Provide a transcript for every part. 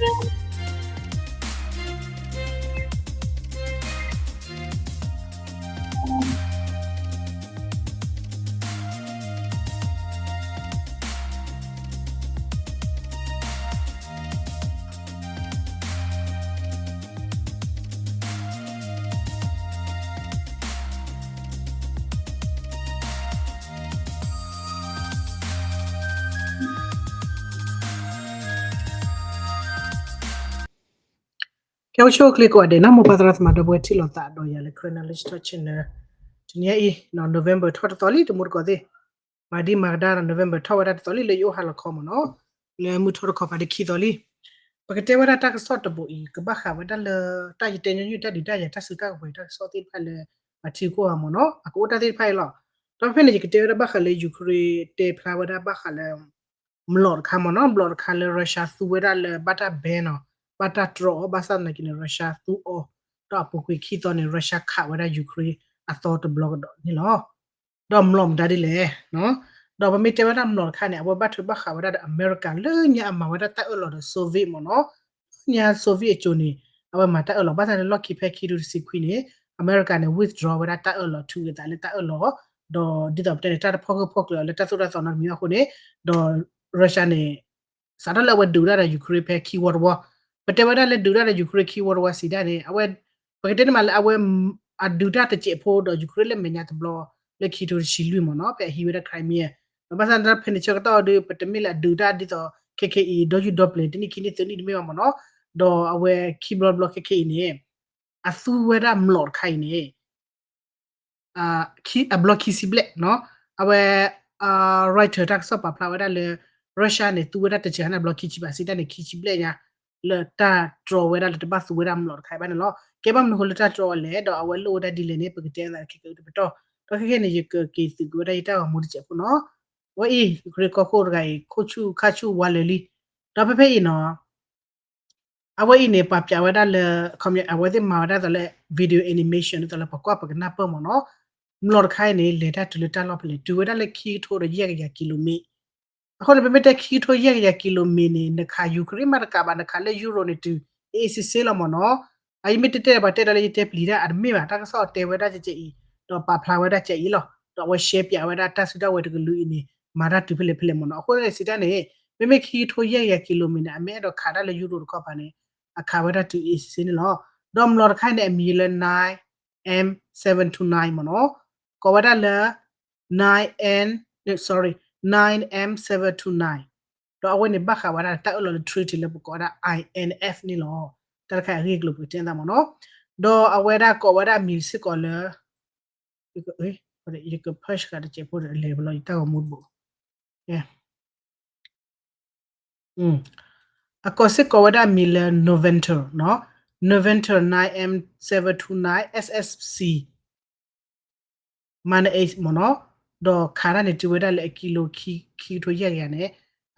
ဲ အိၣ်ဆူၣ်အိၣ်ချ့ကိးဂၤဒဲးနီၤ မိၢ်ပၢ်သရၣ်သမါဒီပုၢ်ဝဲၢ်ထံၣ်လိာ်သးဒီးယၤလၢ Karen Knowledge Talk Channel တနံၤအံၤ November ထီၣ်တသီလံ တမူတကိးသ့ၣ် မၤဒံမၤကဒါဒီး November ထီၣ်ဝဲဒၣ်တသီလံ လၢယအိၣ်ဟါလီၤခီမ့ၢ်နီၤ လၢမုၢ်ထီၣ်တခီပၤတခံသီလံ ပကတဲဝဲဒၣ်တၢ်ကစီၣ်တဘိအံၤ ကဘၣ်ဃးဝဲဒၣ်လၢ တၢ်ယတဲညီနုၢ်တၢ်ဒုးတၢ်ယၤ တၢ်စုတၢ်ကဝဲၤတၢ်ကစီၣ်သ့ၣ်တဖၣ်လၢ အထံကအိၣ်အါမ့ၢ်နီၤ အကအိၣ်တၢ်သ့ၣ်တဖၣ်အံၤလီၤ. ဒီးဖဲန့ၣ် ယကတဲဝဲဒၣ်ဘၣ်ဃးလၢ Ukraine တဲဖျါဝဲဒၣ်ဘၣ်ဃးလၢ မျိာ်တခါမ့ၢ်နီၤ မျိာ်တခါလၢ Russia သူဝဲဒၣ်လၢဘၣ်တၢ် ban နီၤ ဘၣ်တၢ်တြီအီၤ ဘၣ်ဆၣ်သနာ်က့န့ၣ် Russia သူအီၤ ဒီးအပူၤကွံာ်ခံသီန့ၣ် Russia ခးဝဲဒၣ် Ukraine အသီတဘျီကဒီးန့ၣ်လီၤ. ဒီးမျိာ်မတၤဒ်လဲၣ် ဒီးပမ့ၢ်တဲဝဲဒၣ်မျိာ်တခါန့ၣ် အဝဲဘၣ်ထွဲဘၣ်ဃးဝဲဒၣ်ဒီး America လၢညါအမၤဝဲဒၣ်တၢ်အၢၣ်လီၤဒီး Soviet မ့ၢ်နီၤ လၢညါ Soviet အစိၤန့ၣ် အဝဲမၤတၢ်အၢၣ်လီၤ ဘၣ်ဆၣ်န့ၣ် လီၢ်ခံဖဲခံကထိတဆံခွံန့ၣ် America န့ၣ် withdraw ဝဲဒၣ်တၢ်အၢၣ်လီၤ ထုးက့ၤသးလၢတၢ်အၢၣ်လီၤ ဒီးဒ်သိးပတဲန့ၣ် တၢ်တဖီၣ်ဂၢၢ်ဖီၣ်ကျၢၤအီၤလၢတၢ်သိၣ်တၢ်သီနီတမံၤအဃိန့ၣ် ဒီး Russia န့ၣ် စးထီၣ်လၢအဝဲဒုးတၢ်ဒီး Ukraine ဖဲခံဝီတဝီ ပတဲဝဲဒၣ်လၢဒုးတၢ်ဒီး Ukraine ခံဝီတဝီစံးဒၣ်န့ၣ် အဝဲ ပကတဲန့ၣ်မးလၢအဝဲ အဒုးတၢ်တစဲးဖိဒီး Ukraine လၢမဲာ်ညါတဘျီ လၢခံကထိတဆံလွံၢ်မ့ၢ်နီၤ ဖဲအဟံးဝဲဒၣ် Crimea ဒီးဘၣ်ဆၣ်န့ၣ် ဖဲန့ၣ်ဆၢကတီၢ်ဒီး ပတမ့ၢ်လၢအဒုးတၢ်ဒ်သိး ခဲခဲအံၤ ဒီယူဒီပျဲၤ တနံၣ်ခံနံၣ်သၢနံၣ်တမ့ၢ်ဘၣ်မ့ၢ်နီၤ ဒီးအဝဲခံဘျီတဘျီခဲခဲအံၤန့ၣ် အသူဝဲဒၣ်မျိာ်တခါအံၤန့ၣ် အဘျီခံဆံဘျဲၣ်နီၤ အဝဲ Reuters တၢ်ကစီၣ်ပာ်ဖျါဝဲဒၣ်လၢ Russia န့ၣ် သူဝဲဒၣ်တစဲးန့ၣ် ဘျီခံဆံဘၣ် စံးတၢ်န့ၣ် ခံဆံဘျဲၣ်ညါ လၢတၢ်တြီဝဲဒၣ်လၢတဘၣ်သူဝဲဒၣ်မျိာ်တခါအံၤဘၣ်န့ၣ်လီၤ. ကဲဘၣ်မနုၤဃိလၢတၢ်တြီဝဲလဲၣ် ဒီးအဝဲလိၣ်ဝဲဒၣ်ဒ်လဲၣ်န့ၣ် ပကတဲသးခဲကတပတီၢ် ဒီးခဲခဲန့ၣ် ယကက့ၤသုးက့ၤဝဲဒၣ်ယတၢ်ဂီၤမူတစဲးဖိနီၤ အဝဲအံၤ Ukraine ကီၢ်ခိၣ်တဂၤအံၤ ခိၣ်ဆူၣ်ခါဆူၣ်ဝါလၢာ်လံ ဒီးဖဲဖဲအံၤနီၤ အဝဲအံၤန့ၣ် ပာ်ပျးဝဲဒၣ်လၢ အဝဲသ့ၣ်မၤဝဲဒၣ်သိးလၢ video animation ဒ်သိးလၢပကွၢ်ပကနၢ်ပၢၢ်မ့ၢ်နီၤ မျိာ်တခါအံၤန့ၣ် လဲၤတၢ်တုၤလၢတၢ်လီၢ်ဖဲလဲၣ် တုၤဝဲဒၣ်လၢခံကထိဒီးယဲၢ်ကယၤကံလိမံၤ အဃိန့ၣ် ပမ့ၢ်တဲခံကထိယဲၢ်ကယၤကံလိမံၤန့ၣ် နခး Ukraine မးတကးဘၣ် နခးလၢ Europe န့ၣ်တုၤ အ့ၣ်စ့စ့လီၤမ့ၢ်နီၤ အယမ့ၢ်တဲတဲပှၤတဲဒီးလၢယတဲပျံၤတၢ်အတမ့ၢ်ဘၣ် တၢ်ကစီၣ်တဲဝဲဒၣ်ကဲအံၤ ဒီးပာ်ဖျါဝဲဒၣ်ကဲအံၤလီၤ ဒီးအဝဲရှဲပၠးဝဲဒၣ်တၢ်စုတၢ်ဝဲၤတကလုာ်အံၤန့ၣ် မၤတၢ်တုၤဖဲလဲၣ်ဖဲလဲၣ်မ့ၢ်နီၤ အဃိန့ၣ်စံးတၢ်န့ၣ် မ့မ့ၢ်ခံကထိယဲၢ်ကယၤကံလိမံၤန့ၣ် အမ့ၢ်အဲၣ်ဒိးခးတၢ်လၢ Europe တခီပၤန့ၣ် အခးဝဲဒၣ်တုၤ အ့ၣ်စ့စ့ န့ၣ်လီၤ ဒီးမျိာ်တခါအံၤန့ၣ် အမံၤလၢ nine M seven two nine မ့ၢ်နီၤ ကိးဝဲဒၣ်လၢ nine N sorry nine M seven two nine ဒီးအဝဲန့ၣ်ဘၣ်ဃးဝဲဒၣ်တၢ်အၢၣ်လီၤလၢ treaty လၢပကိးဝဲဒၣ် I N F န့ၣ်လီၤ တၢ်တခါအဂ့ၢ်အကျိၤပကတဲသးမ့ၢ်နီၤ ဒီးအဝဲဒၣ်ကိးဝဲဒၣ်အမံၤစ့ၢ်ကီးလၢ ယက push ဃာ်တစဲးဖိဒီး အလဲၤဘလီယတၢ်ဂီၤမူတဘိ အကိးစ့ၢ်ကီးဝဲဒၣ်အမံၤလၢ November နီၤ November nine M seven two nine S S C မၤနအ့ မ့ၢ်နီၤ ဒီးခးတၢ်န့ၣ် တုၤဝဲဒၣ်လၢအကံလိခံကထိယဲၢ်ကယၤန့ၣ်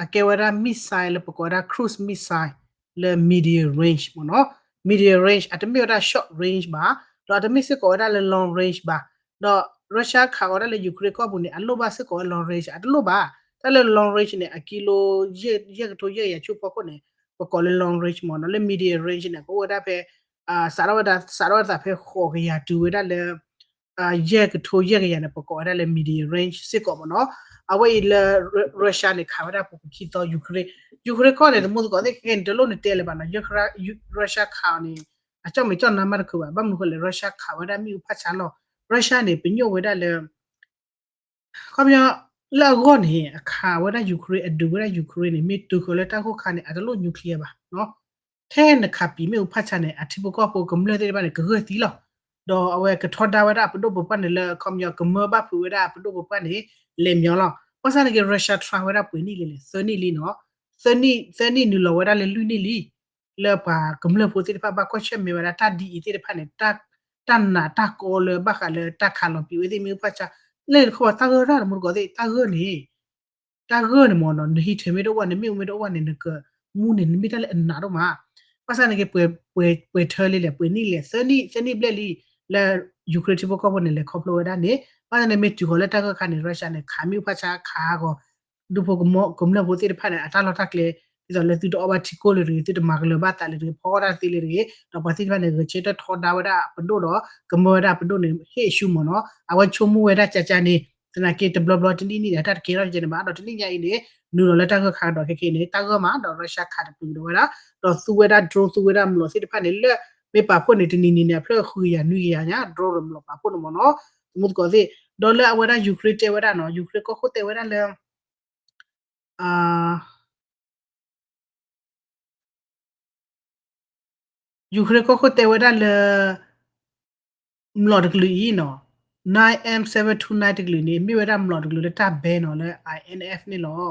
အကဲဝဲဒၣ် missile လၢပကိးဝဲဒၣ် cruise missile လၢ medium range မ့ၢ်နီၤ medium range အတမ့ၢ်ဝဲဒၣ် short range ဘၣ် ဒီးအတမ့ၢ်စ့ၢ်ကီးဝဲဒၣ်လၢ long range ဘၣ် ဒီး Russia ခးဃီၤဒၣ်လၢ Ukraine ကီၢ်ပူၤန့ၣ် အလိၣ်ဘၣ်စ့ၢ်ကီးဝဲ long range အတလိၣ်ဘၣ် တၢ်လၢ long range န့ၣ် အကံလိ ယဲၢ်ကထိယဲၢ်ကယၤဆူဖီခိၣ်န့ၣ် ပကိးလၢ long range မ့ၢ်နီၤ လၢ medium range န့ၣ် ကအိၣ်ဝဲဒၣ်ဖဲ စးထီၣ်ဝဲဒၣ် စးထီၣ်ဝဲဒၣ်ဖဲဃိးကယၤတုၤဝဲဒၣ်လၢ ယဲၢ်ကထိယဲၢ်ကယၤန့ၣ် ပကိးဝဲဒၣ်လၢ medium range စ့ၢ်ကီးမ့ၢ်နီၤ အဝဲအံၤလၢ Russia န့ၣ် ခးဝဲဒၣ်ပူၤကွံာ်ခံသီ Ukraine Ukraine ကီၢ်န့ၣ် တမူသကိးသ့ၣ်ခဲကဲန့ၣ် တလိၣ်နတဲလၢၤဘၣ်နီၤ Russia ခးအီၤန့ၣ် အကၠီၣ်မဲာ်ကၠီၣ်နါမးတခုဘၣ် ဘၣ်မနုၤဃိလဲၣ် Russia ခးဝဲဒၣ်မ့ၣ်အူဖးဆါလီၤ Russia န့ၣ် ပညိၣ်ဝဲဒၣ်လၢ ခီပညီ လၢအဂီၢ်န့ၣ် အခးဝဲဒၣ် Ukraine အဒုးဝဲဒၣ် Ukraine န့ၣ် မ့ၢ်တုၤဃီၤလၢတၢ်ဂိၢ်ခါန့ၣ် အတလိၣ် nuclear ဘၣ်နီၤ ထဲနခးပံာ်မ့ၣ်အူဖးဆါန့ၣ် အထံဖိကီၢ်ဖိကမျၢၢ်သ့ၣ်တဖၣ်န့ၣ် ကဂၢၢ်သံလီၤ ဒီးအဝဲကထီဒါဝဲဒၣ်အပဒိၣ်ပပှၢ်န့ၣ်လၢ ခီပညီ ကမၢဘၣ်ဖုးဝဲဒၣ်အပဒိၣ်ပပှၢ်န့ၣ် လဲၤမညီလီၤ ဘၣ်ဆၣ်န့ၣ်က့ၤ Russia ထြါဝဲဒၣ်ပှဲၤနံၣ်လံလဲၣ် သၢနံၣ်လံနီၤ သၢနံၣ် သၢနံၣ်နုာ်လီၤဝဲဒၣ်လၢလွံၢ်နံၣ်လံ လၢပှၤကမျၢၢ်ဖိသ့ၣ်တဖၣ်ဘၣ်ကွၢ်ဆၢၣ်မဲာ်ဝဲဒၣ်တၢ်ဒ်အံၤသ့ၣ်တဖၣ်န့ၣ် တၢ်နာ်တၢ်ကီလၢဘၣ်ဃးလၢတၢ်ခးလီၤပံာ်ဝဲသ့ၣ်မ့ၣ်အူဖးဆါ လၢတခီပၤတၢ်ဂၢၢ်တၢ်တမူတကိးသ့ၣ် တၢ်ဂၢၢ်န့ၣ် တၢ်ဂၢၢ်န့ၣ်မ့ၢ်နီၤ နဟံးထၢၣ်မ့ၢ်တအိၣ်ဘၣ် နမ့ၣ်အူမ့ၢ်တအိၣ်ဘၣ်န့ၣ် နကမူန့ၣ် နမ့ၢ်တၢ်လၢအနာ်ဒိၣ်မး ဘၣ်ဆၣ်န့ၣ်က့ၤ ပှဲၤထၢလံလဲၣ် ပှဲၤနံၣ်လဲၣ် သၢနံၣ် သၢနံၣ်ဘျဲၣ်လံ လၢ Ukraine ထံဖိကီၢ်ဖိန့ၣ် လဲၤခီဖျိဝဲဒၣ်န့ၣ် ဘၣ်ဆၣ်န့ၣ်မ့ၢ်တုၤဃီၤလၢတၢ်ဂၢၢ်ခါန့ၣ် Russia န့ၣ် ခးမ့ၣ်အူဖးဆါခးဂီၤ ဒူဖိကမျၢၢ်ဖိသ့ၣ်တဖၣ်န့ၣ် အတၢ်လီၢ်တၢ်ကျဲ ဒ်သိးလၢသုတအီၣ်ဘၣ်ထံကိၢ်လၢၤတဂ့ၤ, သုတမၤကလၢၤဘၣ်သးလၢၤတဂ့ၤ, ဖီအီၣ်တၢ်သ့လၢၤတဂ့ၤ, ဒီးပှၤသ့ၣ်တဖၣ်န့ၣ် ဂဲၤဆၢထၢၣ်ထီဒါဝဲဒၣ်ပဒိၣ်ဒီး ကမၢဝဲဒၣ်ပဒိၣ်န့ၣ် ဟ့ၣ်အဆူမ့ၢ်နီၤ. အဝဲဆိကမိၣ်ဝဲဒၣ်ကၠါကၠါန့ၣ် သနာ်က့တဘျီဘျီတနံၣ်နံၣ်န့ၣ် အတၢ်တကဲထီၣ်ကဲန့ၣ်ဘၣ်, ဒီးတနံၣ်ညါအံၤန့ၣ် နုာ်လီၤလၢတၢ်ဂၢၢ်ခါကဒီးခဲခဲအံၤန့ၣ် တၢ်ဂၢၢ်မး ဒီး Russia ခးတပူၤကဒီးဝဲဒၣ်, ဒီးသူဝဲဒၣ် drone သူဝဲဒၣ်မျိာ်သ့ၣ်တဖၣ်န့ၣ် လၢမ့ၢ်ပာ်ဖှိၣ်န့ၣ် တနံၤနံၤန့ၣ် အဖျၢၣ်ဃုကယၤနွံကယၤညါ drone ဒီးမျိာ်ပာ်ဖှိၣ်န့ၣ်မ့ၢ်နီၤ, သမူသကိးသ့ၣ်, ဒီးလၢအဝဲဒၣ် Ukraine တဲဝဲဒၣ်နီၤ, Ukraine ကီၢ်ခိၣ်တဲဝဲဒၣ်လၢ Ukraine ကီၢ်ခိၣ်တဲဝဲဒၣ်လၢ မျိာ်တကလုာ်အံၤနီၤ, nine M seven two nine တကလုာ်န့ၣ် မ့ၢ်ဝဲဒၣ်မျိာ်တကလုာ်လၢတၢ် ban နီၤလၢ I N F န့ၣ်လီၤ.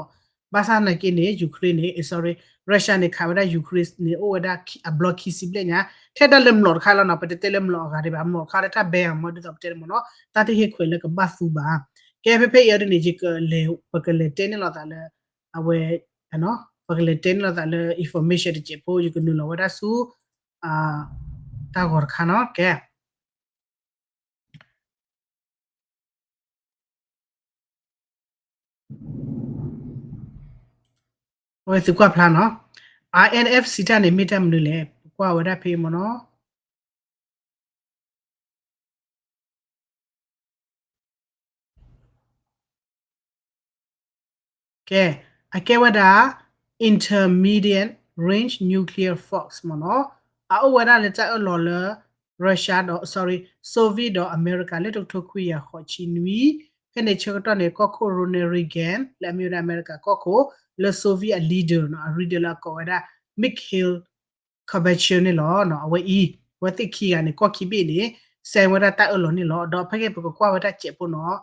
ဘၣ်ဆၣ်သနာ်က့န့ၣ် Ukraine န့ၣ် sorry, Russia န့ၣ် ခးဝဲဒၣ် Ukraine န့ၣ် အိၣ်ဝဲဒၣ်အဘျီခံဆံဘျဲၣ်ညါ, ထဲဒၣ်လၢမျိာ်တခါလီၤနီၤ, ပတတဲလၢမျိာ်အဂၤဒံးဘၣ်, မျိာ်တခါလၢတၢ် ban အမ့ၢ်ဒ်သိးပတဲန့ၣ်မ့ၢ်နီၤ, တၢ်တဟ့ၣ်ခွဲးလၢကဘၣ်သူဘၣ်. ကဲဖဲဖဲအံၤအံၤန့ၣ် ယကလဲၤ ပကလဲၤတဲန့ၢ်လိာ်သးလၢ အဝဲ ပကလဲၤတဲန့ၢ်လိာ်သးလၢ information တစဲးဖိ ယကနုာ်လီၤဝဲဒၣ်ဆူ တၢ်ဂီၤတခါနီၤ, ကဲ အဝဲသုကွၢ်ဖျါနီၤ, I N F စံးတၢ်န့ၣ် မ့ၢ်တၢ်မနုၤလဲၣ်, ပကွၢ်ဝဲဒၣ်ဖဲမ့ၢ်နီၤ. ကဲ, အကဲဝဲဒၣ် intermediate range nuclear force မ့ၢ်နီၤ, အအိၣ်ဝဲဒၣ်လၢတၢ်အၢၣ်လီၤလၢ Russia ဒီး sorry, Soviet ဒီးအမဲရကၤ လၢတကထိခွံကယၤဃိးဆံနွံ, ဖဲန့ၣ်ဆၢကတီၢ်န့ၣ် ကီၢ်ခိၣ် Ronald Reagan လၢအမ့ၢ်ဝဲဒၣ်အမဲရကၤကီၢ်ခိၣ် လၢ Soviet အ leader နီၤ, အ leader လၢအကိးဝဲဒၣ် Mikhail Gorbachev န့ၣ်လီၤ. အဝဲအံၤ အဝဲသ့ၣ်ခံဂၤန့ၣ် ကီၢ်ခံဘ့ၣ်န့ၣ် sign ဝဲဒၣ်တၢ်အၢၣ်လီၤန့ၣ်လီၤ. ဒီးဖဲက့ၤပကကွၢ်ဝဲဒၣ်စဲးဖိနီၤ,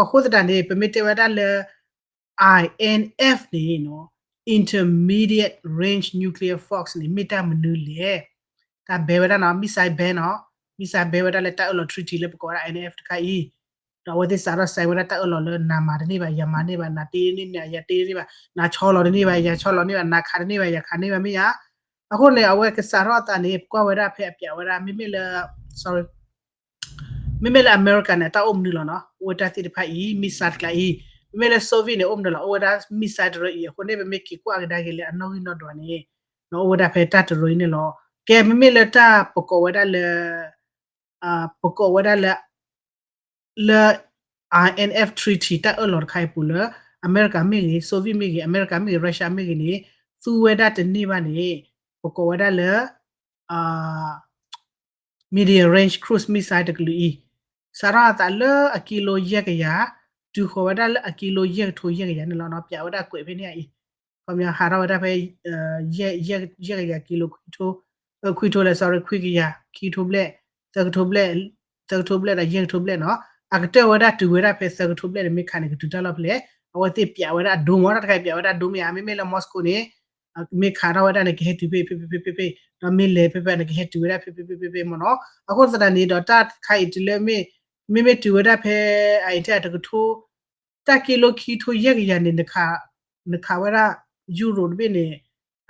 အဃိသတးန့ၣ် ပမ့ၢ်တဲဝဲဒၣ်လၢ I N F န့ၣ်နီၤ, intermediate range nuclear force န့ၣ် မ့ၢ်တၢ်မနုၤလဲၣ်. တၢ် ban ဝဲဒၣ်နီၤ, missile ban နီၤ, missile ban ဝဲဒၣ်လၢတၢ်အၢၣ်လီၤ treaty လၢပကိးဝဲဒၣ် I N F တခါအံၤ, ဒီးအဝဲသ့ၣ်စးထီၣ် sign ဝဲဒၣ်တၢ်အၢၣ်လီၤလၢ နၤမၤတန့ၢ်ဘၣ်, ယၤမၤန့ၢ်ဘၣ်, နၤတ့န့ၢ်န့ၣ် ယၤတ့န့ၢ်ဘၣ်, နၤဆီလီၤတန့ၢ်ဘၣ်, ယၤဆီလီၤန့ၢ်ဘၣ်, နၤခးတန့ၢ်ဘၣ်, ယၤခးန့ၢ်ဘၣ် မ့ၢ်ဧါ. အဃိန့ၣ် အဝဲကစးထီၣ်အသးန့ၣ် ပကွၢ်ဝဲဒၣ်ဖဲအ ပျးဝဲဒၣ် မ့မ့ၢ်လၢ sorry, မ့မ့ၢ်လၢအမဲရကၤန့ၣ် အတၢ်အိၣ်မနုၤလီၤနီၤ, အိၣ်ဝဲတၢ်သ့ၣ်တဖၣ်အံၤ missile တကျါအံၤ, မ့မ့ၢ်လၢ Soviet န့ၣ် အိၣ်မနုၤလီၤ, အိၣ်ဝဲဒၣ် missile တရၢအံၤ. အဃိန့ၣ် ပမ့ၢ်က့ၤကွၢ်ကဒါက့ၤလၢအနီၣ်ဂံၢ်နီၣ်ဒွးန့ၣ် အိၣ်ဝဲဒၣ်ဖဲတၢ်တရၢအံၤန့ၣ်လီၤ. ကဲ မ့မ့ၢ်လၢတၢ်ပကိးဝဲဒၣ်လၢ ပကိးဝဲဒၣ်လၢ လၢ I N F treaty တၢ်အၢၣ်လီၤတခါအံၤပူၤလၢ အမဲရကၤမ့ၢ်ဂ့ၤ, Soviet မ့ၢ်ဂ့ၤ, အမဲရကၤမ့ၢ်ဂ့ၤ, Russia မ့ၢ်ဂ့ၤန့ၣ် သူဝဲဒၣ်တန့ၢ်ဘၣ်န့ၣ် ပကိးဝဲဒၣ်လၢ medium range cruise missile တကလုာ်အံၤ, စးထီၣ်အသးလၢအကံလိယဲၢ်ကယၤ, တုၤဃီၤဝဲဒၣ်လၢအကံလိယဲၢ်ကထိယဲၢ်ကယၤန့ၣ်လီၤ. ပျးဝဲဒၣ်ကွဲးဖဲန့ၣ်အံၤ, ခီပညီဟးထီၣ်ဝဲဒၣ်ဖဲ ယဲၢ်ကယၤကံလိ ခွံထိ ခွံထိလဲၣ်, sorry, ခွံကယၤ, ခံကထိဘျဲၣ်, သၢကထိဘျဲၣ်, သၢကထိဘျဲၣ်ဒီးယဲၢ်ကထိဘျဲၣ်နီၤ. အကတၢၢ်ဝဲဒၣ်တုၤဝဲဒၣ်ဖဲသၢကထိဘျဲၣ်န့ၣ် မ့ၢ်ခးန့ၣ် ကတုၤတၢ်လီၢ်ဖဲလဲၣ်. အဝဲသ့ၣ်ပျးဝဲဒၣ်အဒိမ့ၢ် တၢ်တခါအံၤပျးဝဲဒၣ်အဒိမ့ၢ်ဧါ, မ့မ့ၢ်လၢ Moscow န့ၣ် မ့ၢ်ခးထီၣ်ဝဲဒၣ်န့ၣ် ကဟဲတုၤဖဲဖဲဖဲဖဲဖဲ, ဒီးမ့ၢ်လဲၤဖဲဖဲန့ၣ် ကဟဲတုၤဝဲဒၣ်ဖဲဖဲဖဲဖဲဖဲမ့ၢ်နီၤ. အဃိသတးန့ၣ်ဒီး တၢ်တခါအံၤတုၤလၢ မ့မ့ၢ်တုၤဝဲဒၣ်ဖဲ အအံၤထဲတကထိ တၢ်ကံလိခံကထိယဲၢ်ကယၤန့ၣ် နခးဝဲဒၣ် Euro တဘ့ၣ်န့ၣ်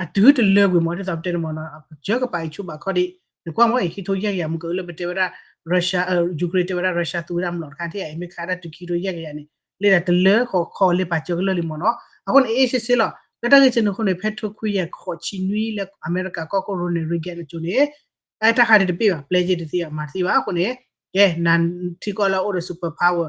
အတုၤတလၢကွံာ်မ့ၢ် ဒ်သိးပတဲန့ၣ်မ့ၢ်နီၤ, ကၢကပၤအံၤဆူဘးခီဒံး, နကွၢ်မ့ၢ်အံၤ ခံကထိယဲၢ်ကယၤ မ့ၢ်ကအၢလၢပတဲဝဲဒၣ် Russia, Ukraine တဲဝဲဒၣ် Russia သူဝဲဒၣ်မျိာ်တခါ ထဲအံၤ မ့ၢ်ခးဒၣ်တုၤခံကထိယဲၢ်ကယၤန့ၣ် လၢတၢ်တလၢဃီခီလၢပာ်စၢၤကလၢာ်လံမ့ၢ်နီၤ. အဃိန့ၣ် အ့ၣ်စ့စ့လီၤ လၢတၢ်ဂ့ၢ်စ့န့ၣ်အဃိန့ၣ် ဖဲထိခွံကယၤဃိးဆံနွံလၢအမဲရကၤကီၢ်ခိၣ် Ronald Reagan အစိၤန့ၣ် တၢ်ခးဒံးတပ့ၢ်ဘၣ်, ပျဲက့ၤတသ့ဘၣ်, မၤတသ့ဘၣ်. အဃိန့ၣ် ကဲ နၤထံကီၢ်လၢအအိၣ်ဒီး super power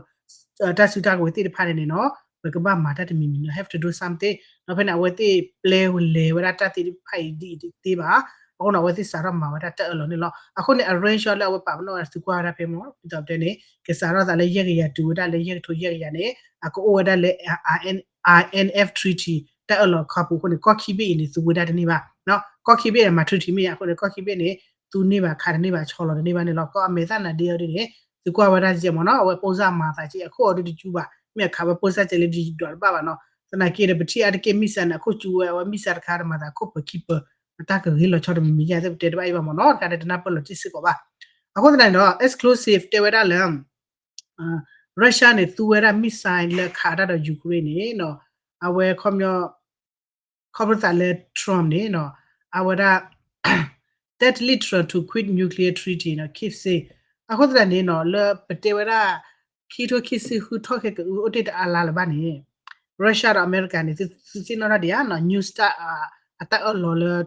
တၢ်စုတၢ်ကဝဲၤသ့ၣ်တဖၣ်န့ၣ်န့ၣ်နီၤ, ပကဘၣ်မၤတၢ်တမံၤမံၤနီၤ, have to do something. ဒီးဖဲန့ၣ် အဝဲသ့ၣ်ပျဲလဲၤဝဲဒၣ်တၢ်သ့ၣ်တဖၣ်အံၤဒ်အံၤတသ့ဘၣ်. အဃိန့ၣ် အဝဲသ့ၣ်စးထီၣ်မၤဝဲဒၣ်တၢ်အၢၣ်လီၤန့ၣ်လီၤ. အဃိန့ၣ် အ range လၢအဝဲပာ်ပနီၣ်ဝဲဒၣ် သုကွၢ်ဝဲဒၣ်ဖဲမ့ၢ် ဒ်သိးပတဲန့ၣ် ကစးထီၣ်သးလၢယဲၢ်ကယၤတုၤဝဲဒၣ်လၢယဲၢ်ကထိယဲၢ်ကယၤန့ၣ် အကအိၣ်ဝဲဒၣ်လၢ I N F treaty တၢ်အၢၣ်လီၤခီပူၤအဃိန့ၣ် ကီၢ်ခံဘ့ၣ်အံၤန့ၣ် သူဝဲဒၣ်တန့ၢ်ဘၣ်. ကီၢ်ခံဘ့ၣ်န့ၣ် မၤ treaty မ့ၢ်ယါအဃိန့ၣ် ကီၢ်ခံဘ့ၣ်န့ၣ် သူန့ၢ်ဘၣ် ခးတန့ၢ်ဘၣ် ဆီလီၤတန့ၢ်ဘၣ်န့ၣ်လီၤ. ကီၢ်အမဲာ်သၣ်နၤဒ့အီၤဒ်န့ၣ် သုကွၢ်ဝဲဒၣ်ကဲမ့ၢ်နီၤ, အဝဲပိၢ်စၢ်မၤသးကဲ အခိၣ်အီၤဒ်တစူဘၣ်, မ့ၢ်အခးဝဲပိၢ်စၢ်ကဲလၢဒ်ဒွးတဘၣ်ဘၣ်နီၤ. သနာ်က့ဒီး ပထံၣ်အါတက့ၢ် missile န့ၣ် အခိၣ်စူဝဲ အဝဲ missile တခါတမၤသးခိၣ်ပၢၤခံပၢၤ, အတၢ်ကဂ့ၤလီၤဆီတမံၤမံၤယါ သ့ၣ်ပတဲတဘၣ်အံၤဘၣ်မ့ၢ်နီၤ, တခါန့ၣ် တနၢ်ပၢၢ်လီၤတံၢ်စ့ၢ်ကီးဘၣ်. အဃိသတးန့ၣ်ဒီး exclusive တဲဝဲဒၣ်လၢ Russia န့ၣ် သူဝဲဒၣ် missile လၢခးတၢ်ဒီး Ukraine န့ၣ်နီၤ, အဝဲ ခီပညီ ခီဖျိသးလၢ Trump န့ၣ်နီၤ, အဝဲဒၣ် deadly threat to quit nuclear treaty နီၤ Kyiv says. အဃိသတးန့ၣ်နီၤ လၢပတဲဝဲဒၣ် ခံကထိခံဆံဃုထီၣ်ခဲကအု အိၣ်တ့ၢ်တအါလါလၢၤဘၣ်န့ၣ် Russia ဒီးအမဲရကၤန့ၣ် သုသ့ၣ်နီၣ်ထီၣ်ဒံးဧါနီၤ New START အတၢ်အၢၣ်လီၤလၢ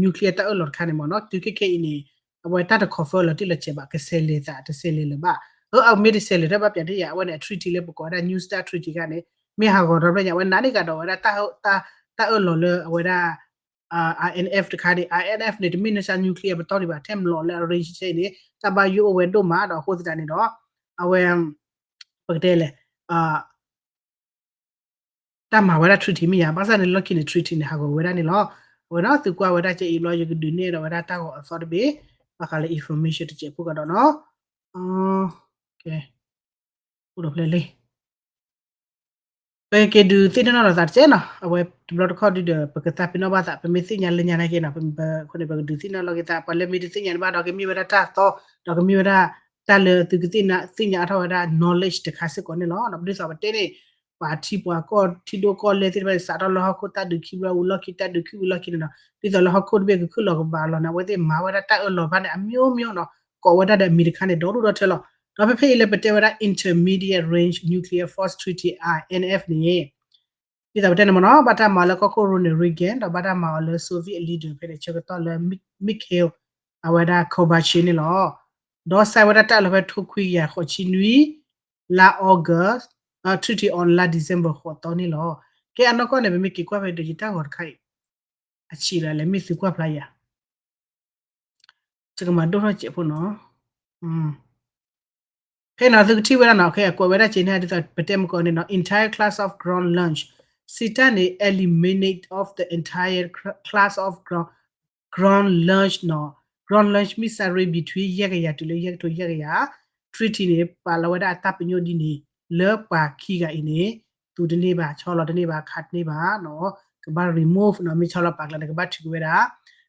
nuclear တၢ်အၢၣ်လီၤတခါန့ၣ်မ့ၢ်နီၤ တုၤခဲခဲအံၤန့ၣ် အဝဲတၢ်တ confirm လီၤတံၢ်လီၤဆဲးဘၣ် ကဆဲးလဲၤသး တဆဲးလဲၤလၢၤဘၣ် အမ့ၢ်တဆဲးလဲၤတၢ်ဘၣ်ပျးဒ်ယၤ အဝဲန့ၣ် အ treaty လၢပကိးဝဲဒၣ် New START treaty ခါန့ၣ် မ့ၢ်ဟးဂီၤဒီဖျၢၣ်ညါ အဝဲနာ်န့ၢ်ကဒီးဝဲဒၣ် တၢ်အၢၣ်လီၤလၢအဝဲဒၣ် INF တခါန့ၣ် INF န့ၣ် တမ့ၢ် New START nuclear ပတီၢ်ဒံးဘၣ် ထဲမလီၤလၢအ range ဆဲအံၤန့ၣ် တၢ်ဘၣ်ယိၣ်အိၣ်ဝဲဒိၣ်မးဒီးအဃိသတးန့ၣ်ဒီး အဝဲ ပကတဲလဲၣ် တၢ်မၤဝဲဒၣ် treaty မ့ၢ်ယါ ဘၣ်ဆၣ်န့ၣ်လီၢ်ခံန့ၣ် treaty န့ၣ် ဟးဂီၤဝဲဒၣ်န့ၣ်လီၤ. အဝဲနီၤ သုကွၢ်ဝဲဒၣ်ကဲအံၤဘျီ ယကဒုးနဲၣ်ဒီးဝဲဒၣ်တၢ်ဂီၤအသီတဘ့ၣ် ဘၣ်ဃးလၢ information တစဲးဖိကဒီးနီၤ အိၣ်ဒီးဖျဲၣ်လံ ပကက့ၤဒုးသ့ၣ်နီၣ်ထီၣ်သးတကဲနီၤ အဝဲတဘျီတခီၣ်ဒုဒီး ပကသးပ့ၤနီၣ်ဘၣ်သး ပမ့ၢ်သ့ၣ်ညါလၢညါနာ်က့နီၤ ပမ့ၢ်ပဃိန့ၣ် ပကဒုးသ့ၣ်နီၣ်လီၤက့ၤသး ပှၤလၢမ့ၢ်တသ့ၣ်ညါန့ၣ်ဘၣ်ဒီး ကမ့ၢ်ဝဲဒၣ်တၢ်သီ ဒီးကမ့ၢ်ဝဲဒၣ် တၢ်လၢသုကသ့ၣ်ညါအါထီၣ်ဝဲဒၣ် knowledge တခါစ့ၢ်ကီးန့ၣ်လီၤ. ဒ်သိးပတဲန့ၣ် ပှၤထံပှၤကီၢ်ထံဒိၣ်ကီၢ်လဲၢ်သ့ၣ်တဖၣ်န့ၣ် စးထီၣ်လၢဟီၣ်ခိၣ်တၢ်ဒုးခံဘျီဝံၤလီၢ်ခံ တၢ်ဒုးခံဝံၤလီၢ်ခံန့ၣ်နီၤ ဒ်သိးလၢဟီၣ်ခိၣ်တဘ့ၣ်ကခုၣ်လီၤကဘၣ်လီၤန့ၣ် အဝဲသ့ၣ်မၤဝဲဒၣ်တၢ်အၢၣ်လီၤဘၣ်န့ၣ် အမျိုးမျိုးနီၤ ကိးဝဲဒၣ်ဒီးအမံၤတခါန့ၣ် ဒီဒူၣ်ဒီထၢလီၤ. ဒီးဖဲဖဲအံၤလၢပတဲဝဲဒၣ် Intermediate Range Nuclear Force Treaty INF န့ၣ် ဒ်သိးပတဲန့ၣ်မ့ၢ်နီၤ ဘၣ်တၢ်မၤလၢကီၢ်ခိၣ် Ronald Reagan ဒီးဘၣ်တၢ်မၤအီၤလၢ Soviet leader ဖဲန့ၣ်ဆၢကတီၢ်လၢ Mikhail အဝဲဒၣ် Gorbachev န့ၣ်လီၤ. ဒီး sign ဝဲဒၣ်တၢ်အၢၣ်လီၤဖဲထိခွံကယၤဃိးဆံနွံ လါ August အ treaty on လါ December ဃိးသီန့ၣ်လီၤ. ကဲအနီၢ်ကီၢ်န့ၣ် ပမ့ၢ်က့ၤကွၢ်ဖဲဒီးယတၢ်ဂီၤတခါအံၤ အဆံးလၢလဲၤမ့ၢ်သုကွၢ်ဖျါယၤ စကမၤဒိၣ်ထီၣ်စဲးဖိနီၤ ဖဲနီၤသုကထံၣ်ဝဲဒၣ်နီၤ အကွဲးဝဲဒၣ်က့ၤန့ၣ် ဒ်သိးပတဲမကီးန့ၣ်နီၤ entire class of ground launch စံးတၢ်န့ၣ် eliminate of the entire class of ground launch နီၤ ground launch missile range between ယဲၢ်ကယၤတုၤလၢယဲၢ်ကထိယဲၢ်ကယၤ treaty န့ၣ် ပာ်လီၤဝဲဒၣ်အတၢ်ပညိၣ်ဒ်န့ၣ် လၢပှၤခံဂၤအံၤန့ၣ် သူတန့ၢ်ဘၣ် ဆီလီၤတန့ၢ်ဘၣ် ခးတန့ၢ်ဘၣ်နီၤ ကဘၣ် remove နီၤ မ့ၢ်ဆီလီၤပာ်ကျါန့ၣ် ကဘၣ်ထုးက့ၤဝဲဒၣ်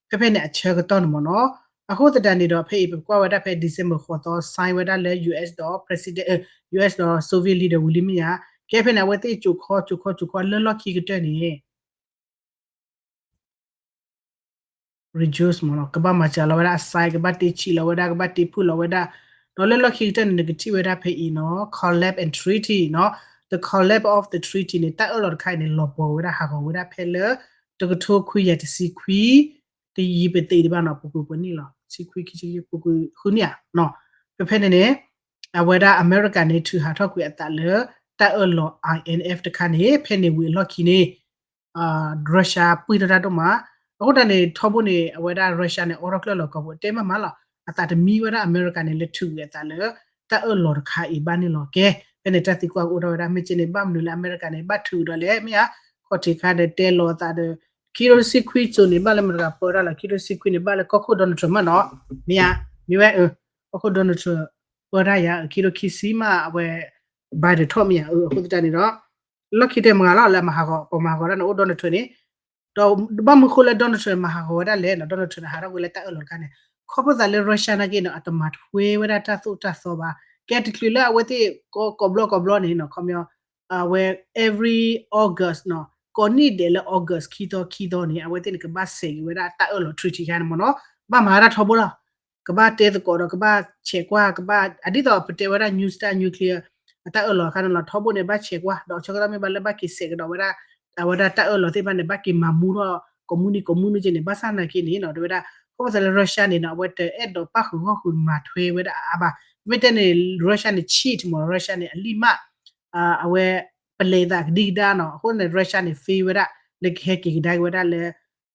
ဖဲဖဲန့ၣ်အဆၢကတီၢ်န့ၣ်မ့ၢ်နီၤ အဃိသတးန့ၣ်ဒီး ဖဲအံၤပကွၢ်ဝဲဒၣ်ဖဲ December ဃိးသီ sign ဝဲဒၣ်လၢ US ဒီး president US ဒီး Soviet leader ဝံၤလံမ့ၢ်ဧါ ကဲဖဲန့ၣ် အဝဲသ့ၣ်ကိၤခီကိၤခီကိၤခီလၢလီၢ်ခံကတၢၢ်န့ၣ် reduce မ့ၢ်နီၤ ကဘၣ်မၤစှၤလီၤဝဲဒၣ်အ sign ကဘၣ်တ့ဆံးလီၤဝဲဒၣ် ကဘၣ်တ့ဖုၣ်လီၤဝဲဒၣ် ဒီးလၢလီၢ်ခံကတၢၢ်န့ၣ် နကထံၣ်ဝဲဒၣ်ဖဲအံၤနီၤ collapse and treaty နီၤ the collapse of the treaty န့ၣ် တၢ်အၢၣ်လီၤတခါအံၤန့ၣ် လီၤပှီၤဝဲဒၣ်ဟးဂီၤဝဲဒၣ်ဖဲလၢ တကထိခွံကယၤတဆံခွံ တယံာ်ပသ့ဒံးဘၣ်နီၤ ပူၤကွံာ်ပှဲၤနံၣ်လီၤ ဆံခွံခံဆံ ပူၤကွံာ်ဃုနံၣ်ဧါ ဖဲဖဲန့ၣ်န့ၣ် အဝဲဒၣ်အမဲရကၤန့ၣ် ထုးဟးထီၣ်ကွံာ်အသးလၢ တၢ်အၢၣ်လီၤ INF တခါန့ၣ် ဖဲန့ၣ်ဝံၤအလီၢ်ခံန့ၣ် Russia ပှံၢ်ထီၣ်တၢ်ဒိၣ်မး အဃိတၢ်န့ၣ် ထီဘိန့ၣ် အဝဲဒၣ် Russia န့ၣ် အိးထီၣ်ကျၢၢ်လီၤကီၢ်ပူၤ တဲမးမးလီၤ အသးတမံဝဲဒၣ်အမဲရကၤန့ၣ် လဲၤထုးကွံာ်အသးလၢ တၢ်အၢၣ်လီၤတခါအံၤဘၣ်န့ၣ်လီၤ. ကဲ ဖဲန့ၣ်တၢ်သံကွၢ်ကအိၣ်ထီၣ်ဝဲဒၣ် မ့ၢ်ကဲန့ၣ် ဘၣ်မနုၤလၢအမဲရကၤန့ၣ် ဘၣ်ထုးဒီးလဲၣ် မ့ၢ်ဧါ ခီၣ်ထံးခါဒီးတဲလီၤအသးဒီး ခံကထိဆံခွံစိၤန့ၣ် ဘၣ်လၢအမဲရကၤပၢတၢ်လီၤ ခံကထိဆံခွံန့ၣ် ဘၣ်လၢကီၢ်ခိၣ် Donald Trump မးနီၤ မ့ၢ်ဧါ မ့ၢ်ဝဲ ကီၢ်ခိၣ် Donald Trump ပၢတၢ်ယၤ ခံကထိခံဆံမး အဝဲ Biden ထီၣ်မ့ၢ်ဧါ အဃိသတးန့ၣ်ဒီး လီၢ်ခံတဲမၤဂၤလီၤ လၢမၤဟးဂီၤ ပမၤဟးဂီၤတၢ်န့ၣ် အိၣ် Donald Trump န့ၣ် ဒီးဘၣ်မနုၤဃိလၢ Donald Trump မၤဟးဂီၤဝဲဒၣ်လဲၣ်နီၤ Donald Trump န့ၣ် ဟးထီၣ်ကွံာ်လၢတၢ်အၢၣ်လီၤတခါန့ၣ် ခီဖျိသးလၢ Russia နာ်က့န့ၣ် အတမၤထွဲဝဲဒၣ်တၢ်သိၣ်တၢ်သီဘၣ် ကဲတချုးလၢအဝဲသ့ၣ် ကိးဘျီကိးဘျီန့ၣ်နီၤ ခီပညီ အဝဲ every August နီၤ ကိးနံၣ်ဒဲးလၢ August ခံသီခံသီန့ၣ် အဝဲသ့ၣ်န့ၣ် ကဘၣ်ဆဲးက့ၤဝဲဒၣ်တၢ်အၢၣ်လီၤ treaty ခါန့ၣ်မ့ၢ်နီၤ ဘၣ်မၤဝဲဒၣ်ထီဘိလီၤ ကဘၣ်တဲသကိးဒီး ကဘၣ်ဆဲးကွၢ် ကဘၣ် အဒ်သိးပတဲဝဲဒၣ် New START nuclear အတၢ်အၢၣ်လီၤအခါန့ၣ်လီၤ ထီဘိန့ၣ် ဘၣ်ဆဲးကွၢ် ဒီးဆၢကတီၢ်မ့ၢ်ဘၣ်လၢဘၣ်က့ၤဆဲးကဒီးဝဲဒၣ် အဝဲဒၣ်တၢ်အၢၣ်လီၤသ့ၣ်တဖၣ်န့ၣ် ဘၣ်က့ၤမၤမူထီၣ် ကိးမုၢ်နံၤကိးမုၢ်နံၤက့န့ၣ် ဘၣ်ဆၣ်နာ်က့န့ၣ်နီၤ တဲဝဲဒၣ် ခီဖျိသးလၢ Russia န့ၣ်နီၤ အဝဲတအဲၣ်ဒိးပၣ်ဃုာ်ဂီၢ်ဃုာ်မၤထွဲဝဲဒၣ်အါအါဘၣ် မ့ၢ်တဲန့ၣ် Russia န့ၣ် cheat မ့ၢ် Russia န့ၣ် အလံၣ်မး အဝဲ ပလဲၤသးကဒံကဒါနီၤ အဃိန့ၣ် Russia န့ၣ် ဖ့ဝဲဒၣ် လၢကဟဲက့ၤကဒါက့ၤဝဲဒၣ်လၢ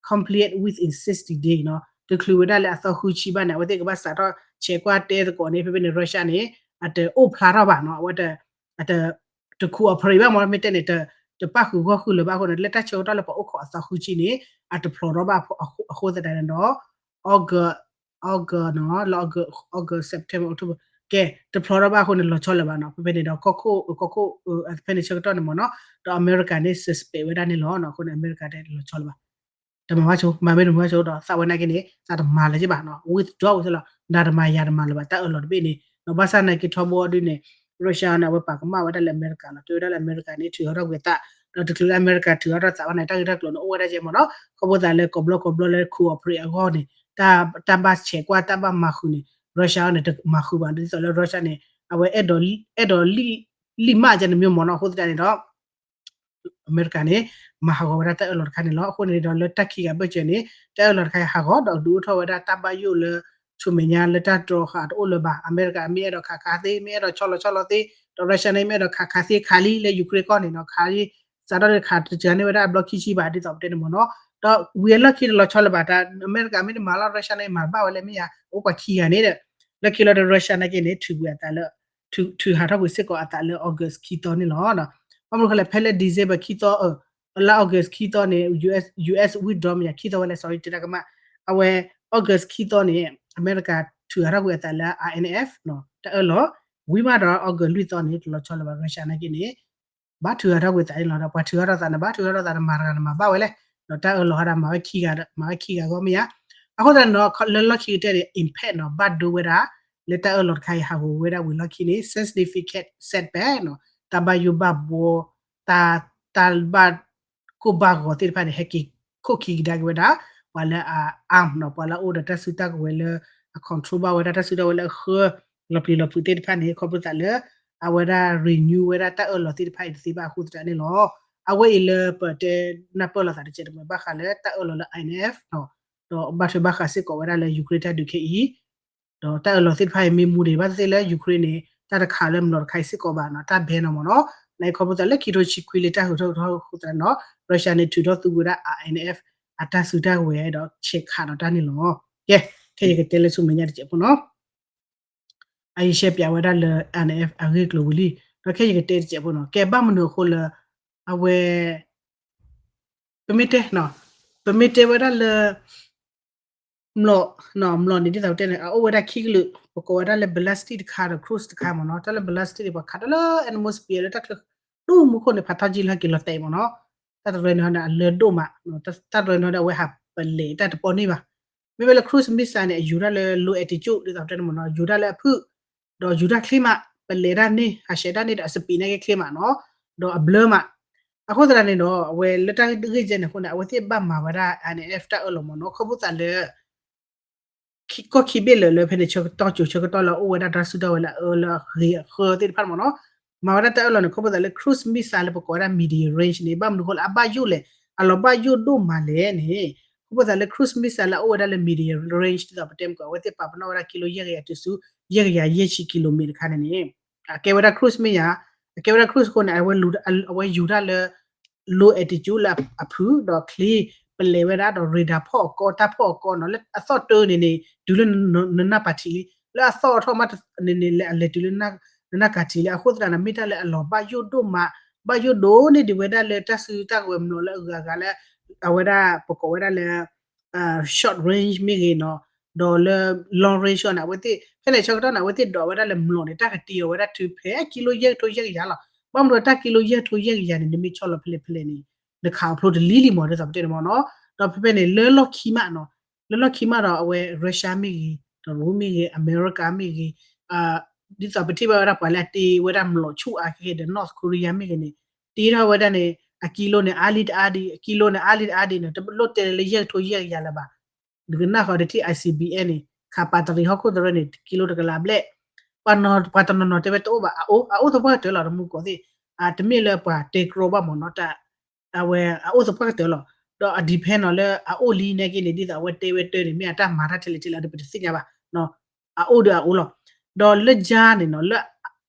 complete within sixty day နီၤ တချုးဝဲဒၣ်လၢအသီဃုဆံဘၣ်န့ၣ် အဝဲသ့ၣ်ကဘၣ်စးထီၣ်ဆဲးကွၢ်တဲသကိးန့ၣ် ဖဲဖဲန့ၣ် Russia န့ၣ် အတအိၣ်ဖျါထီၣ်ဘၣ်နီၤ အဝဲ အတ တ cooperate ဘၣ်မ့ၢ် မ့ၢ်တဲန့ၣ် တပၣ်ဃုာ်ဂီၢ်ဃုာ်လၢၤဘၣ်အဃိန့ၣ် လၢတၢ်ဆၢကတီၢ်လၢပှၤအိၣ်ခိးအသီဃုဆံန့ၣ် အတဖျိးထီၣ်ဘၣ်အဃိသတးန့ၣ်ဒီး August August နီၤ လၢ August September October ကဲ တဖျိးထီၣ်ဘၣ်အဃိန့ၣ် လီၤဆီလၢၤဘၣ်နီၤ ဖဲဖဲန့ၣ်ဒီး ကီၢ်ခိၣ် ကီၢ်ခိၣ် ဖဲန့ၣ်ဆၢကတီၢ်န့ၣ်မ့ၢ်နီၤ ဒီးအမဲရကၤန့ၣ် suspect ဝဲဒၣ်န့ၣ်လီၤနီၤ အဃိန့ၣ် အမဲရကၤတဲလီၤဆီလၢၤဘၣ် တမၤဘၣ်ဆိ မၤမ့ၢ်တမၤဘၣ်ဆိဒီး သးဝဲနာ်က့န့ၣ် သးတမၤလၢၤဘၣ်နီၤ withdraw ဝဲသ့လီၤ နၤတမၤယၤတမၤလၢၤဘၣ် တၢ်အၢၣ်လီၤတဘ့ၣ်န့ၣ် ဒီးဘၣ်ဆၣ်နာ်က့ထီဘိအီၤဒုန့ၣ် Russia န့ၣ် အဝဲပာ်ကမၣ်ဝဲဒၣ်လၢအမဲရကၤလီၤ တဲဝဲဒၣ်လၢအမဲရကၤန့ၣ် ထုးထီၣ်ကွံာ်အသး ဒီးတချုးလၢအမဲရကၤထုးထီၣ်သးဝဲန့ၣ် တၢ်ဂ့ၢ်တၢ်ကျိၤန့ၣ် အိၣ်ဝဲဒၣ်ကဲမ့ၢ်နီၤ ခီဖျိသးလၢကိးဘျီကိးဘျီလၢ cooperate အဂီၢ်န့ၣ် တၢ်ဘၣ်ဆဲးကွၢ် တၢ်ဘၣ်မၤဃုာ်န့ၣ် Russia န့ၣ် တမၤဃုာ်ဘၣ် ဒ်သိးလၢ Russia န့ၣ် အဝဲအဲၣ်ဒိး အဲၣ်ဒိးလံၣ်မးကဲန့ၣ်မ့ၢ်မ့ၢ်နီၤ အဃိသတးန့ၣ်ဒီး အမဲရကၤန့ၣ် မၤဟးဂီၤဝဲဒၣ်တၢ်အၢၣ်လီၤတခါန့ၣ်လီၤ. အဃိန့ၣ်ဒီးလၢတၢ်ခံဂၤဘၢၣ်စၢၤန့ၣ် တၢ်အၢၣ်လီၤတခါအံၤဟးဂီၤ ဒီးဒုးအိၣ်ထီၣ်ဝဲဒၣ်တၢ်ဘၣ်ယိၣ်လၢ ဆူမဲာ်ညါလၢတၢ်တြီဃာ်တအိၣ်လၢၤဘၣ်. အမဲရကၤမ့ၢ်အဲၣ်ဒိးခးခးသ့ မ့ၢ်အဲၣ်ဒိးဆီလီၤဆီလီၤသ့ ဒီး Russia န့ၣ် မ့ၢ်အဲၣ်ဒိးခးခးသ့ခးလံလၢ Ukraine ကီၢ်န့ၣ်နီၤ ခးလံ စးထီၣ်ခးတစှၤန့ၢ်ဝဲဒၣ်အဘျီခံဆံဘၣ် ဒ်သိးပတဲန့ၣ်မ့ၢ်နီၤ. ဒီးဝံၤအလီၢ်ခံတလီၤဆီလၢၤဘၣ် တၢ်အမဲရကၤမ့ၢ်တမၤလီၤ Russia န့ၣ် မၤတဘၣ်ဝဲလၢမ့ၢ်ယါ အိၣ်ပှၤခံဂၤန့ၣ်ဒီး လၢခံလီၤဒီး Russia နာ်က့န့ၣ် ထုးကွံာ်အသးလၢ ထုးဟးထီၣ်ကွံာ်စ့ၢ်ကီးအသးလၢ August ခံသီန့ၣ်လီၤ. ဘၣ်မနုၤဃိလဲၣ် ဖဲလၢ December ခံသီ လါ August ခံသီန့ၣ် US withdraw မ့ၢ်ယါ ခံသီဝဲလဲၣ် sorry တဲတၢ်ကမၣ် အဝဲ August ခံသီန့ၣ် အမဲရကၤထုးဟးထီၣ်ကွံာ်အသးလၢ INF တၢ်အၢၣ်လီၤ ဝံၤမးဒီး August လွံၢ်သီန့ၣ် တလီၤဆီလၢၤဘၣ် Russia နာ်က့န့ၣ် ဘၣ်ထုးဟးထီၣ်ကွံာ်သးန့ၣ်လီၤ. ဒီးပှၤထုးဟးထီၣ်သးန့ၣ် ဘၣ်ထုးဟးထီၣ်သးန့ၣ် မၤတဂၤန့ၣ်မၤဘၣ်ဝဲလဲၣ် ဒီးတၢ်အၢၣ်လီၤဟးဒီးမၤဝဲခံဂၤ မၤဝဲခံဂၤဂီၢ်မ့ၢ်ယါ အဃိသတးန့ၣ်ဒီး လၢလီၢ်ခံကတၢၢ်န့ၣ် impact နီၤ ဘၣ်ဒိဝဲဒၣ် လၢတၢ်အၢၣ်လီၤတခါအံၤဟးဂီၤဝဲဒၣ်ဝံၤလီၢ်ခံန့ၣ် significant setback နီၤ တၢ်ဘၣ်ယိၣ်ဘၣ်ဘှီ တၢ် တၢ်ဘၣ်ကိၢ်ဘၣ်ဂီၤသ့ၣ်တဖၣ်န့ၣ် ဟဲက့ၤခိၣ်ခံကဒါက့ၤဝဲဒၣ် ပှၤလၢအ arm နီၤ ပှၤလၢအအိၣ်ဒီးတၢ်စုတၢ်ကဝဲၤလၢ အ control ဘၣ်ဝဲဒၣ် တၢ်စုတၢ်ကဝဲၤလၢအဃၢ လီၤပျံၤလီၤဖုးသ့ၣ်တဖၣ်န့ၣ် ခီဖျိသးလၢ အဝဲဒၣ် renew ဝဲဒၣ်တၢ်အၢၣ်လီၤသ့ၣ်တဖၣ်အံၤတသ့ဘၣ်အဃိသတးန့ၣ်လီၤ. အဝဲအံၤလၢပတဲနၢ်ပၢၢ်လိာ်သးတကဲးတမှဲၤဘၣ်ဃးလၢတၢ်အၢၣ်လီၤလၢ INF နီၤ ဒီးဘၣ်ထွဲဘၣ်ဃးစ့ၢ်ကီးဝဲဒၣ်လၢ Ukraine တၢ်ဒုးခဲအံၤ ဒီးတၢ်အၢၣ်လီၤသ့ၣ်တဖၣ်အံၤမ့ၢ်မူဒံးဘၣ်သ့ၣ်သ့ၣ်လၢ Ukraine န့ၣ် တၢ်တခးလၢမျိာ်တခါအံၤစ့ၢ်ကီးဘၣ်နီၤ တၢ် ban နီၤမ့ၢ်နီၤ လၢခံထိဆံခွံလၢတၢ်ဟးထီၣ်ဟးထီၣ်အဃိသတးနီၤ Russia န့ၣ် ထုးထီၣ်သူဝဲဒၣ် INF အတၢ်စုတၢ်ကဝဲၤဒီး ဆဲးခးဒီးတၢ်န့ၣ်လီၤ. ကဲ ခဲအံၤယကတဲလၢဆူမဲာ်ညါတစဲးဖိနီၤ အယံာ်ရှဲပၠးဝဲဒၣ်လၢ INF အဂ့ၢ်ကျိၤဝံၤလံ ဒီးခဲအံၤယကတဲတစဲးဖိနီၤ ကဲဘၣ်မနုၤအဃိလၢ အဝဲ ပမ့ၢ်တဲ ပမ့ၢ်တဲဝဲဒၣ်လၢ မျိာ် မျိာ်န့ၣ် ဒ်သိးပတဲန့ၣ် အအိၣ်ဝဲဒၣ်ခံကလုာ် ပကိးဝဲဒၣ်လၢ ballistic တခါဒီး cruise တခါမ့ၢ်နီၤ တၢ်လၢ ballistic န့ၣ် ပှၤခးတၢ်လၢ atmosphere လၢတၢ်ချၢ ဒိၣ်မူခိၣ်န့ၣ် ဖးထီကံလၢဟဲက့ၤလီၤတဲာ်မ့ၢ်နီၤ တၢ်တရၢန့ၣ်ဟီန့ၣ် အလၢဒိၣ်မး တၢ်တရၢန့ၣ်ဟီန့ၣ် အဝဲဟးပလဲၤတၢ်တပီန့ၢ်ဘၣ် မ့မ့ၢ်လၢ cruise missile န့ၣ် အယူၤတၢ်လၢ low altitude ဒ်သိးပတဲန့ၣ်မ့ၢ်နီၤ ယူၤတၢ်လၢအဖုၣ် ဒီးယူၤတၢ်ချ့မး ပလဲၤတၢ်န့ၢ် ဟးဆှဲးတၢ်န့ၢ်ဒီးအ speed န့ၣ်က့ချ့မးနီၤ ဒီးအဘျၢမး အဃိသတးန့ၣ်ဒီး အဝဲလၢတၢ်ဂ့ၢ်ကဲန့ၣ်အဃိန့ၣ် အဝဲသ့ၣ်ဘၣ်မၤဝဲဒၣ် INF တၢ်အၢၣ်လီၤမ့ၢ်နီၤ ခီဖျိသးလၢ ကီၢ်ခံဘ့ၣ်လၢာ်လၢဖဲန့ၣ် ဆၢကတီၢ်ကၠိၤဆၢကတီၢ်လၢအအိၣ်ဝဲဒၣ်တၢ်စုတၢ်ဝဲၤလၢအအၢလၢအဂ့ၤအဃၢသ့ၣ်တဖၣ်မ့ၢ်နီၤ မၤဝဲဒၣ်တၢ်အၢၣ်လီၤန့ၣ် ခီဖျိသးလၢ cruise missile လၢပကိးဝဲဒၣ် medium range န့ၣ် ဘၣ်မနုၤဃိလၢအဘၣ်ယိၣ်လဲၣ် အလီၤဘၣ်ယိၣ်ဒိၣ်မးလဲၣ်န့ၣ် ခီဖျိသးလၢ cruise missile လၢအအိၣ်ဝဲဒၣ်လၢ medium range ဒ်သိးပတဲမ့ၢ်ကီး အဝဲသ့ၣ်ပာ်ပနီၣ်ဝဲဒၣ် ကံလိယဲၢ်ကယၤတုၤဆူ ယဲၢ်ကယၤယဲၢ်ဆံ ကံလိမ့ၣ်တခါန့ၣ်န့ၣ် အကဲဝဲဒၣ် cruise မ့ၢ်ယါ အကဲဝဲဒၣ် cruise အဃိန့ၣ် အဝဲယူၤတၢ်လၢ low altitude လၢအဖုၣ်ဒီးချ့ ပလဲၤဝဲဒၣ်ဒီး radar ဖီၣ်အကီ တၢ်ဖီၣ်အကီနီၤ လၢအသီၣ်တၢန့ၣ်န့ၣ် တုၤလၢနနၢ်ပၤထံးလံ လၢအသီၣ်ထီၣ်မးန့ၣ်န့ၣ် လဲၤအလဲၤတုၤလၢနနၢ်ကၤထံးလံ အဃိသတးန့ၣ် မ့ၢ်တၢ်လၢအလီၤဘၣ်ယိၣ်ဒိၣ်မး ဘၣ်ယိၣ်ဒိၣ်န့ၢ်ဒံးဝဲဒၣ်လၢတၢ်စုတၢ်ကဝဲၤမျိာ်လၢအဂၤဂၤလၢ အဝဲဒၣ်ပကိးဝဲဒၣ်လၢ short range မ့ၢ်ဂ့ၤနီၤ ဒီးလၢ long range န့ၣ် အဝဲသ့ၣ် ဖဲလဲၣ်ဆၢကတီၢ်န့ၣ် အဝဲသ့ၣ်ဒိးဝဲဒၣ်လၢမျိာ်န့ၣ် တၢ်ကတ့အီၤဝဲဒၣ်တုၤဖဲကံလိယဲၢ်ကထိယဲၢ်ကယၤလီၤ ဘၣ်မနုၤတၢ်ကံလိယဲၢ်ကထိယဲၢ်ကယၤန့ၣ် နမ့ၢ်ဆီလီၤဖဲလဲၣ်ဖဲလဲၣ်န့ၣ် နခးအဖျိတလံၤလံမ့ၢ် ဒ်သိးပတဲန့ၣ်မ့ၢ်နီၤ ဒီးဖဲဖဲန့ၣ် လၢလီၢ်ခံမးနီၤ လၢလီၢ်ခံမးဒီးအဝဲ Russia မ့ၢ်ဂ့ၤ ဒီး Russia မ့ၢ်ဂ့ၤ အမဲရကၤမ့ၢ်ဂ့ၤ ဒ်သိးပထံၣ်ဘၣ်ဝဲဒၣ်ပှၤလၢအတ့ဝဲဒၣ်မျိာ်ဆူၣ်အါကဲကဲဒီး North Korea မ့ၢ်ဂ့ၤန့ၣ် တ့ထီၣ်ဝဲဒၣ်န့ၣ် အကံလိန့ၣ် အါလံတအါဒံး အကံလိန့ၣ် အါလံတအါဒံးန့ၣ် တလိၣ်တဲလၢယဲၢ်ကထိယဲၢ်ကယၤလၢၤဘၣ် နကနၣ်ဃီတထံၣ် ICBM န့ၣ် ခးပာ်တရံးဟီၣ်ခိၣ်တရၢန့ၣ် ကံလိတကလးဘျဲၣ် ပှၤတနီၤနီၤတဲဝဲတအိၣ်ဘၣ် အအိၣ် အအိၣ်သပှၢ်ကတၢၢ်လီၤ တမူကီၢ်သ့ၣ် တမ့ၢ်လၢပှၤတဲကြီဘၣ်မ့ၢ်နီၤ အဝဲအအိၣ်သပှၢ်ကတၢၢ်လီၤ ဒီးအ depend နီၤလၢအအိၣ်လံနာ်က့န့ၣ် ဒ်သိးအဝဲတဲဝဲတၢ်န့ၣ် မ့ၢ်အတၢ်မၤတၢ်ထဲလဲၣ်ထဲလဲၣ်ဒီး ပတသ့ၣ်ညါဘၣ် အအိၣ်ဒီးအအိၣ်လီၤ ဒီးလၢယါန့ၣ်နီၤ လၢ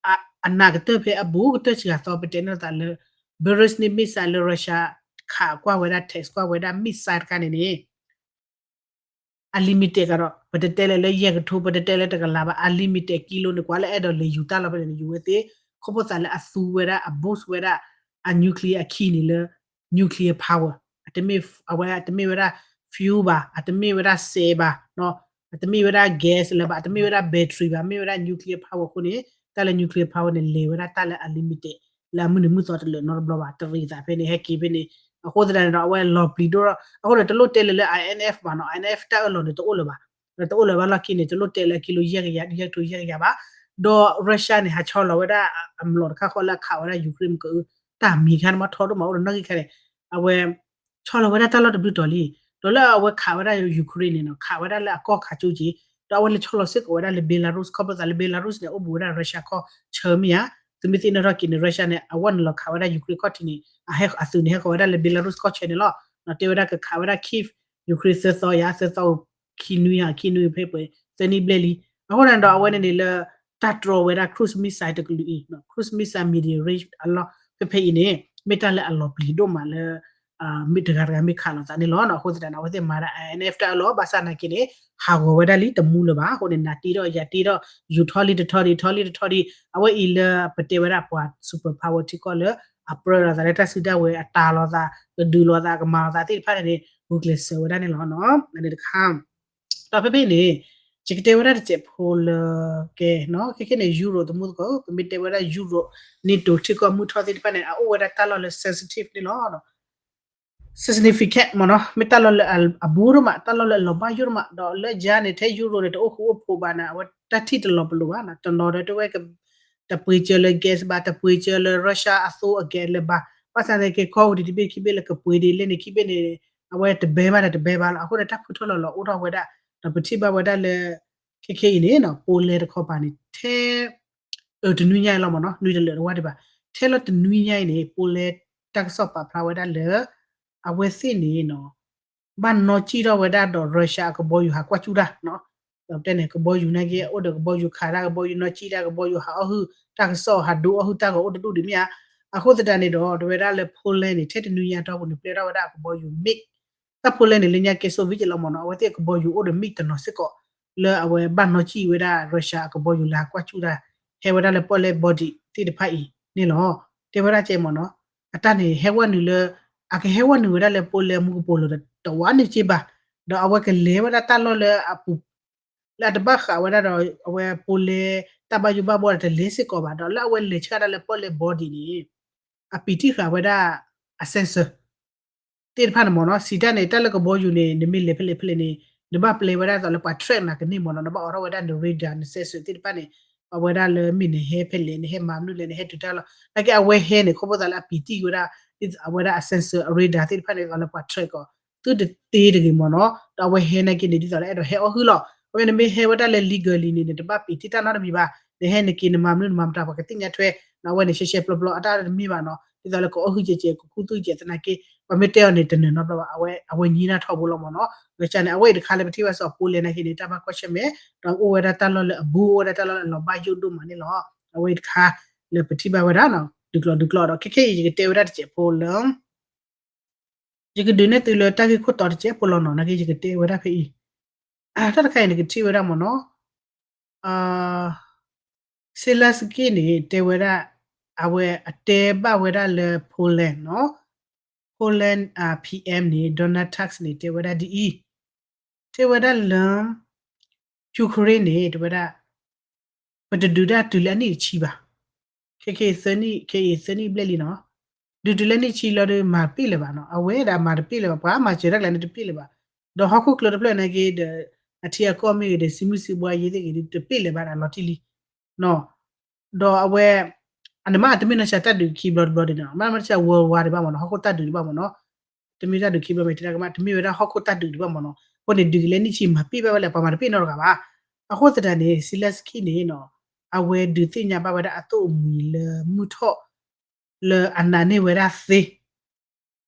အနးကတၢၢ်ဖဲအဘူးကတၢၢ်စှၤသီ ပတဲန့ၢ်သးလၢ Burisma missile လၢ Russia ခးကွၢ်ဝဲဒၣ် test ကွၢ်ဝဲဒၣ် missile တခါန့ၣ်န့ၣ် အ limit ကဒီး ပတတဲလၢၤလၢယဲၢ်ကထိ ပတတဲလၢၤတကလးဘၣ် အ limit ကံလိန့ၣ် ကွၢ်လၢအဲၣ်ဒိးလဲၤယူၤတၢ်လီၤဖဲန့ၣ် ယူၤဝဲသ့ ခီဖျိသးလၢအသူဝဲဒၣ် အ boost ဝဲဒၣ် အ nuclear အခံန့ၣ်လၢ nuclear power အတမ့ၢ် အဝဲအတမ့ၢ်ဝဲဒၣ် fuel ဘၣ် အတမ့ၢ်ဝဲဒၣ်စဲးဘၣ် အတမ့ၢ်ဝဲဒၣ် gas လၢၤဘၣ် အတမ့ၢ်ဝဲဒၣ် battery ဘၣ် မ့ၢ်ဝဲဒၣ် nuclear power အဃိန့ၣ် တၢ်လၢ nuclear power န့ၣ် လဲၤဝဲဒၣ်တၢ်လၢအ limit လၢအမုၢ်နံၤမုၢ်သီတလၢာ်နီတဘျီဘၣ် တရံးသးဖဲန့ၣ် ဟဲက့ၤဖဲန့ၣ် အဃိသတးန့ၣ်ဒီး အဝဲလီၤပျံၤဒိၣ်ထီၣ် အဃိန့ၣ် တလိၣ်တဲလၢၤလၢ INF ဘၣ်နီၤ INF တၢ်အၢၣ်လီၤန့ၣ် တအိၣ်လၢၤဘၣ် တအိၣ်လၢၤဘၣ်လီၢ်ခံန့ၣ် တလိၣ်တဲလၢၤကံလိယဲၢ်ကယၤ ယဲၢ်ကထိယဲၢ်ကယၤဘၣ် ဒီး Russia န့ၣ် ဟးဆီလီၤဝဲဒၣ်အမျိာ်တခါဃီလၢအခးဝဲဒၣ် Ukraine မ့ၢ်က တၢ်မံၤခါန့ၣ်မ့ၢ်ထီဒိၣ်မးအိၣ်ဒီးနီၣ်ဂံၢ်ခါန့ၣ် အဝဲ ဆီလီၤဝဲဒၣ်တၢ်လီၢ်တဘျုးတီၤလံ ဒီးလၢအဝဲခးဝဲဒၣ် Ukraine န့ၣ်နီၤ ခးဝဲဒၣ်လၢအကီၢ်ခးကၠိက့ၤ ဒီးအဝဲလဲၤဆီလီၤစ့ၢ်ကီးဝဲဒၣ်လၢ Belarus ခီဖျိသးလၢ Belarus န့ၣ် အိၣ်ဘူးဝဲဒၣ် Russia ကီၢ်ဆၢမ့ၢ်ဧါ သုမ့ၢ်သ့ၣ်နီၣ်ထီၣ်က့ၤန့ၣ် Russia န့ၣ် အဝဲနုာ်လီၤခးဝဲဒၣ် Ukraine ခီၣ်ထံးန့ၣ် အသုးန့ၣ်ဟဲဃီၤဝဲဒၣ်လၢ Belarus ကီၢ်ဆၢန့ၣ်လီၤ. တဲဝဲဒၣ်ကခးဝဲဒၣ် Kyiv, Ukraine သၢသီယၤ သၢသီ ခံနွံဧါ ခံနွံဖဲပှဲၤ သၢနံၣ်ဘျဲၣ်လံ. အဃိန့ၣ်ဒီးအဝဲန့ၣ်န့ၣ်လၢ တၢ်တြီဝဲဒၣ် cruise missile တကလုာ်အံၤ cruise missile medium range အလီၢ်ဖဲဖဲအံၤန့ၣ် မ့ၢ်တၢ်လၢအလီၤပျံၤဒိၣ်မးလၢ မ့ၢ်တဂၤတဂၤမ့ၢ်ခးလိာ်သးန့ၣ်လီၤ. အဃိသတးန့ၣ် အဝဲသ့ၣ်မၤဒၣ် I N F တၢ်အၢၣ်လီၤ ဘၣ်ဆၣ်နာ်က့န့ၣ် ဟးဂီၤဝဲဒၣ်လံတမူလၢၤဘၣ်. အဃိန့ၣ် နၤတ့ထီၣ်ယၤတ့ထီၣ် ယူၤထီၣ်လံတထီၣ်ဒံး ထီၣ်လံတထီၣ်ဒံး အဝဲအံၤလၢပတဲဝဲဒၣ်ပှၤ super power ထံကီၢ်လၢ အပြၢလိာ်သးလၢတၢ်စုတၢ်ဝဲၤ အတၢ်လိာ်သး ကဒုးလိာ်သး ကမၤလိာ်သးသ့ၣ်တဖၣ်န့ၣ်န့ၣ် ဂုာ်ကျဲးစၢးဝဲဒၣ်န့ၣ်လီၤ. န့ၣ်တခါ ဒီးဖဲဖဲအံၤန့ၣ် ယကတဲဝဲဒၣ်တစဲးဖိလၢ ကဲ ခဲခဲန့ၣ် Europe သမူသကိး ပမ့ၢ်တဲဝဲဒၣ် Europe NATO ထံကီၢ်မုၢ်ထီၣ်သ့ၣ်တဖၣ်န့ၣ် အအိၣ်ဝဲဒၣ်တၢ်လီၢ်လၢ sensitive န့ၣ်လီၤ. Significant မ့ၢ်နီၤ မ့ၢ်တၢ်လီၢ်လၢအဘူးဒိၣ်မး တၢ်လီၢ်လၢအလီၤဘၣ်ယိၣ်ဒိၣ်မး ဒီးလၢယါန့ၣ် ထဲ Europe န့ၣ် တအိၣ်ဃူအိၣ်ဖိးဘၣ်န့ၣ် အဝဲတၢ်ထံၣ်တလီၤပလိာ်ဘၣ်နီၤ တနီၤဒီးတဝဲ တပှ့ၤစၢၤလၢ gas ဘၣ် တပှ့ၤစၢၤလၢ Russia အသိအကဲလၢၤဘၣ် ဘၣ်ဆၣ်န့ၣ်က့ၤ ခီဝံၤဒံးတဘ့ၣ်ခံဘ့ၣ်လၢကပှ့ၤဒ်လဲၣ်န့ၣ် ခံဘ့ၣ်န့ၣ် အဝဲတဘဲဘၣ်ဒီးတဘဲဘၣ်လီၤ. အဃိန့ၣ် တၢ်ဖုထီၣ်လီၤလီၤအိၣ်ထီၣ်ဝဲဒၣ် ဒီးပထံၣ်ဘၣ်ဝဲဒၣ်လၢ ခဲခဲအံၤန့ၣ်နီၤ Poland တခီပၤန့ၣ် ထဲ အၢ တနွံညါအံၤလီၤမ့ၢ်နီၤ နွံတလၢာ်တဝၢ်ဒံးဘၣ် ထဲလီၤတနွံညါအံၤန့ၣ် Poland တၢ်ကစီၣ်ပာ်ဖျါဝဲဒၣ်လၢ အဝဲသ့ၣ်န့ၣ်နီၤ ဘၣ်နီၣ်စံၣ်ထီၣ်ဝဲဒၣ်ဒီး Russia အကဘီယူၤဟးကွၢ်စူၣ်တၢ်နီၤ ဒီးပတဲန့ၣ် ကဘီယူၤနာ်က့ အိၣ်ဒီးကဘီယူၤခးတၢ် ကဘီယူၤနီၣ်စံၣ်တၢ် ကဘီယူၤဟးအီၣ်ဟုၣ် တၢ်ကစီၣ်ဟးဒိအီၣ်ဟုၣ်တၢ်ဂီၤအိၣ်တဒူၣ်ဒံးမ့ၢ်ဧါ. အဃိသတးန့ၣ်ဒီး တဝဲဒၣ်လၢ Poland န့ၣ် ထဲတနွံညါအတီၢ်ပူၤန့ၣ် ပျဲထီၣ်ဝဲဒၣ်အကဘီယူၤ MiG တၢ် Poland န့ၣ် လၢညါကဲ Soviet က့လီၤမ့ၢ်နီၤ အဝဲသ့ၣ်အကဘီယူၤအိၣ်ဒီး MiG တနီၤစ့ၢ်ကီး လၢအဝဲဘၣ်နီၣ်စံၣ်ဝဲဒၣ် Russia အကဘီယူၤလၢဟးကွၢ်စူၣ်တၢ် ဟဲဝဲဒၣ်လၢပီၣ်လဲၣ် border သ့ၣ်တဖၣ်အံၤန့ၣ်လီၤ. တဲဝဲဒၣ်ကဲမ့ၢ်နီၤ အတၢ်န့ၣ် ဟဲဝဲနုာ်လၢ အကဟဲဝဲနုာ်ဝဲဒၣ်လၢ Poland မူကပိာ်လိၤဒီး တဝါန့ၣ်က့ဘၣ် ဒီးအဝဲကလဲၤဝဲဒၣ်တၢ်လီၢ်လၢအပူၤ လၢအတဘၣ်ဃးဝဲဒၣ်ဒီး အဝဲ Poland တၢ်ဘၣ်ယိၣ်ဘၣ်ဘှီဒီးတလဲၤစ့ၢ်ကီးဘၣ် ဒီးလၢအဝဲလဲၤဆှၢဒၣ်လၢပီၣ်လဲၣ် border န့ၣ် အပံာ်တံၢ်ဃာ်ဝဲဒၣ် အ sensor သ့ၣ်တဖၣ်န့ၣ်မ့ၢ်နီၤ စံးတၢ်န့ၣ် တၢ်လၢကဘီယူၤန့ၣ် နမ့ၢ်လဲၤဖဲလဲၣ်ဖဲလဲၣ်န့ၣ် နဘၣ်ပျဲဝဲဒၣ်သိးလၢပှၤ track နၤကန့ၢ်မ့ၢ်နီၤ နဘၣ်အိးထီၣ်ဝဲဒၣ်န radar န sensor သ့ၣ်တဖၣ်န့ၣ် အဝဲဒၣ်လၢမ့ၢ်နဟဲဖဲလဲၣ် နဟဲမၤမနုၤလဲၣ် နဟဲတုၤတၢ်လီၢ် နာ်က့အဝဲဟဲန့ၣ် ခီဖျိသးလၢအပံာ်တံၢ်ဝဲဒၣ် အဝဲဒၣ်အ sensor အ radar သ့ၣ်တဖၣ်န့ၣ် သိးလၢပှၤ track ကီး သုတသ့တဂ့ၤမ့ၢ်နီၤ ဒီးအဝဲဟဲနာ်က့န့ၣ် ဒ်သိးလၢအဲၣ်ဒိးဟဲအီၣ်ဟုၣ်လီၤ အဝဲန့ၣ်မ့ၢ်ဟဲဝဲဒၣ်လၢ legally န့ၣ် နတဘၣ်ပံာ်တံၢ်တၢ်နီတမံၤဘၣ် နဟဲနက့ၤနမၤမနုၤနမၤမတၤ ပှၤကသ့ၣ်ညါထွဲ ဒီးအဝဲန့ၣ် ရှဲရှဲပျီပျီ အတၢ်တမ့ၢ်ဘၣ်နီၤ ဒ်သိးလၢကအီၣ်ဟုၣ်ကဲကဲ ကခူသူၣ်ကဲသနာ်က့ ပှၤမ့ၢ်တဲအီၤန့ၣ် တနၢၤနီတဘျီဘၣ် အဝဲ အဝဲညံနၢ်ထီဘိလီၤမ့ၢ်နီၤ လၢကန့ၣ် အဝဲအံၤတခါလၢပထံၣ်ဘၣ်စီၤ Poland နာ်က့န့ၣ် တၢ်ဘၣ်ကွၢ်ဆၢၣ်မဲာ် ဒီးအိၣ်ဝဲဒၣ်တၢ်လီၢ်လၢအဘူး အိၣ်ဝဲဒၣ်တၢ်လီၢ်လၢအလီၤဘၣ်ယိၣ်ဒိၣ်မးန့ၣ်လီၤ အဝဲအံၤတခါ လၢပထံၣ်ဘၣ်ဝဲဒၣ်နီၤ ဒုးကျီၢ်ဒုးကျီၢ်ဒီး ခဲခဲအံၤ ယကတဲဝဲဒၣ်တစဲးဖိလၢ ယကဒုးနဲၣ်သုလၢတၢ်ဂ့ၢ်ခိၣ်တီတစဲးဖိလီၤနီၤ နာ်က့ယကတဲဝဲဒၣ်ဖဲအံၤ တၢ်တခါအံၤန့ၣ် ကထံၣ်ဝဲဒၣ်မ့ၢ်နီၤ Zelensky န့ၣ် တဲဝဲဒၣ် အဝဲအတဲဘၣ်ဝဲဒၣ်လၢ Poland နီၤ Poland PM န့ၣ် Donald Tusk န့ၣ် တဲဝဲဒၣ်ဒ်အံၤ တဲဝဲဒၣ်လၢ Ukraine န့ၣ် တဲဝဲဒၣ် ပတဒုးတၢ်တုၤလၢအနံၣ်တဆံဘၣ် ခဲခဲအံၤသၢနံၣ် ခဲအံၤသၢနံၣ်ဘျဲၣ်လံနီၤ ဒုးတုၤလၢနံၣ်ဆံလီၤဒီး မၤတပ့ၣ်လၢၤဘၣ်နီၤ အဝဲဒၣ်မၤတပ့ၣ်လၢၤဘၣ် ပှၤမၤစၢၤတၢ်ကျါန့ၣ်တပ့ၣ်လၢၤဘၣ် ဒီးဟီၣ်ခိၣ်ချၢတဖျၢၣ်နာ်က့ဒီး အထံအကီၢ်မ့ၢ်ဂ့ၤဒီး စံမုၢ်စံဘှါယ့သ့ၣ်ဂ့ၤဒီး တပ့ၣ်လၢၤဘၣ်ဒီးလီၤတံၢ်လံ ဒီးအဝဲ အန့ၣ်မ့ၢ်တမ့ၢ်နီၢ်ဆါတၢ်ဒုးခံဘျီတဘျီဒံးနီၤ မ့ၢ်နီၢ်ဆါ worldwide ဒံးဘၣ်မ့ၢ်နီၤ ဟီၣ်ခိၣ်တၢ်ဒုးဒံးဘၣ်မ့ၢ်နီၤ တမ့ၢ်တၢ်ဒုးခံဘျီမ့ၢ်တဲတၢ်ကမၣ် တမ့ၢ်ဝဲဒၣ်ဟီၣ်ခိၣ်တၢ်ဒုးဒံးဘၣ်မ့ၢ်နီၤ အဃိန့ၣ် ဒုးကလဲၤနံၣ်ဆံမၤပ့ၣ်ဘၣ်ဝဲလဲၣ် ပှၤမၤတပ့ၣ်နီတဂၤဘၣ် အဃိသတးန့ၣ် Zelensky န့ၣ်နီၤ အဝဲဒုးသ့ၣ်ညါဘၣ်ဝဲဒၣ်အသိၣ်အမှံၤလၢမုၢ်ထီၣ် လၢအနာ်န့ၢ်ဝဲဒၣ်သ့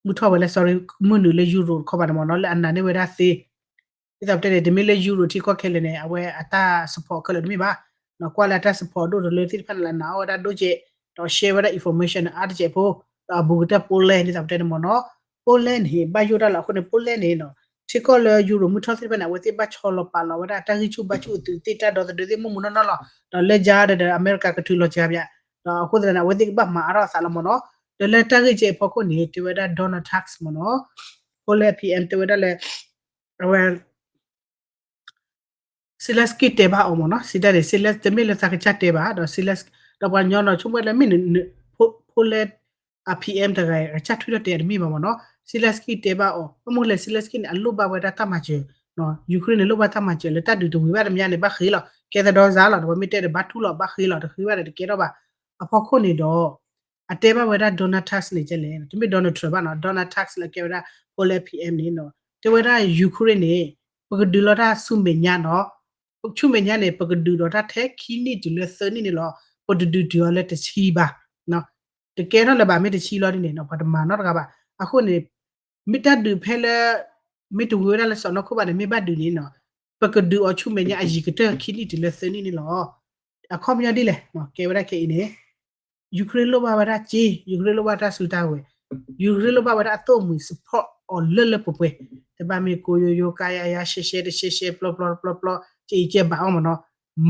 မုၢ်ထီၣ်ဝဲလၢ sorry မုၢ်နုာ်လၢ Europe တခီပၤန့ၣ်မ့ၢ်နီၤ လၢအနာ်န့ၢ်ဝဲဒၣ်သ့ ဒ်သိးပတဲန့ၣ် တမ့ၢ်လၢ Europe ထံကီၢ်ခဲလၢာ်န့ၣ် အဝဲအတၢ် support ခဲလၢာ်တမ့ၢ်ဘၣ် ကွၢ်လၢအတၢ် support ဒိၣ်တလၢသ့ၣ်တဖၣ်န့ၣ် လၢနာ်အီၣ်ဝဲဒၣ်ဒိၣ်ကဲး ဒီး share ဝဲဒၣ် information အါတကဲးဖိ ဒီးအဘူးကတၢၢ် Poland ဒ်သိးပတဲန့ၣ်မ့ၢ်နီၤ Poland န့ၣ် ဘၣ်ယိၣ်တၢ်လီၤအဃိန့ၣ် Poland န့ၣ်နီၤ ထံကီၢ်လၢ Europe မုၢ်ထီၣ်သ့ၣ်တဖၣ်န့ၣ် အဝဲသ့ၣ်ဘၣ်ဆီလီၤပာ်လီၤဝဲဒၣ်တၢ်ဂံၢ်ဆူၣ်ဘါဆူၣ်အသုးသ့ၣ် တၢ်ဒီသဒၢသ့ၣ် မုၢ်မုၢ်နီၢ်နီၢ်လီၤ ဒီးလၢယါဒီး အမဲရကၤကထုးလီၤစှၤပယါ ဒီးအဃိသတးန့ၣ် အဝဲသ့ၣ်ကဘၣ်မၤအါထီၣ်အသးလီၤမ့ၢ်နီၤ ဒီးလၢတၢ်ဂ့ၢ်ကဲအဖီခိၣ်န့ၣ် တဲဝဲဒၣ် Donald Tusk မ့ၢ်နီၤ Poland PM တဲဝဲဒၣ်လၢ အဝဲ Zelensky တဲဘၣ်အီၤမ့ၢ်နီၤ စံးတၢ်န့ၣ် Zelensky တမ့ၢ်လၢသးကစၢ်တဲဘၣ် ဒီး Zelensky ဒီးပှၤကညီနီၤဆိကမိၣ်လၢမ့ၢ်န Poland အ PM တဂၤအံၤ အကစၢ်ထွံၣ်ထီၣ်တဲတမ့ၢ်ဘၣ်မ့ၢ်နီၤ Zelensky တဲဘၣ်အီၤ ဘၣ်မနုၤလဲၣ် Zelensky န့ၣ် အလိၣ်ဘၣ်ဝဲဒၣ်တၢ်မၤစၢၤ Ukraine န့ၣ် လိၣ်ဘၣ်တၢ်မၤစၢၤလၢ တၢ်ဒုးတဝံၤဘၣ်တမံၤန့ၣ် ဘၣ်ဃ့လီၤ ကဲသဒီစါလီၤ ဒီးပမ့ၢ်တဲဒီးဘါထုလီၤ ဘၣ်ဃ့လီၤ တဃ့ဘၣ်ဒီးတကဲထီၣ်ဘၣ် အဖီခိၣ်န့ၣ်ဒီး အတဲဘၣ်ဝဲဒၣ် Donald Tusk န့ၣ်ကဲလဲၣ် တမ့ၢ် Donald Trump ဘၣ်နီၤ Donald Tusk လၢကဲဝဲဒၣ် Poland PM န့ၣ်နီၤ တဲဝဲဒၣ် Ukraine န့ၣ် ပကဒုးလီၤတၢ်ဆူမဲာ်ညါနီၤ ဆူမဲာ်ညါန့ၣ် ပကဒုးဒီးတၢ်ထဲခံနံၣ်တုၤလၢသၢနံၣ်န့ၣ်လီၤ ပတဒုးတုၤအီၤလၢတဆံဘၣ်, တကဲထီၣ်လၢၤဘၣ် မ့ၢ်တဆံလီၤဒ်န့ၣ်နီၤ ပှၤတမၤနီတဂၤဘၣ်. အဃိန့ၣ် မ့ၢ်တၢ်ဒုးဖဲလၢ မ့ၢ်တဝံၤဝဲဒၣ်လၢစီၢ်နီၤခိၣ်ဘၣ်န့ၣ် မ့ၢ်ဘၣ်ဒုးန့ၣ်နီၤ ပကဒုးအီၤဆူမဲာ်ညါအယံၤကတၢၢ်ခံနံၣ်တုၤလၢသၢနံၣ်န့ၣ်လီၤ. အခီပညီဒ်လဲၣ် ကဲဝဲဒၣ်ခဲအံၤန့ၣ် Ukraine လိၣ်ဘၣ်ဝဲဒၣ်စ့, Ukraine လိၣ်ဘၣ်တၢ်စုတၢ်ဝဲၤ, Ukraine လိၣ်ဘၣ်ဝဲဒၣ်အသိၣ်မှံၤ support အီၤလၢလၢပှဲၤပှဲၤ, တဘၣ်မ့ၢ်ကိယိယိကါယါယါရှဲရှဲတရှဲရှဲပျီပျီပျီပျီ ကဲအံၤကဲဘၣ်အီၤမ့ၢ်နီၤ,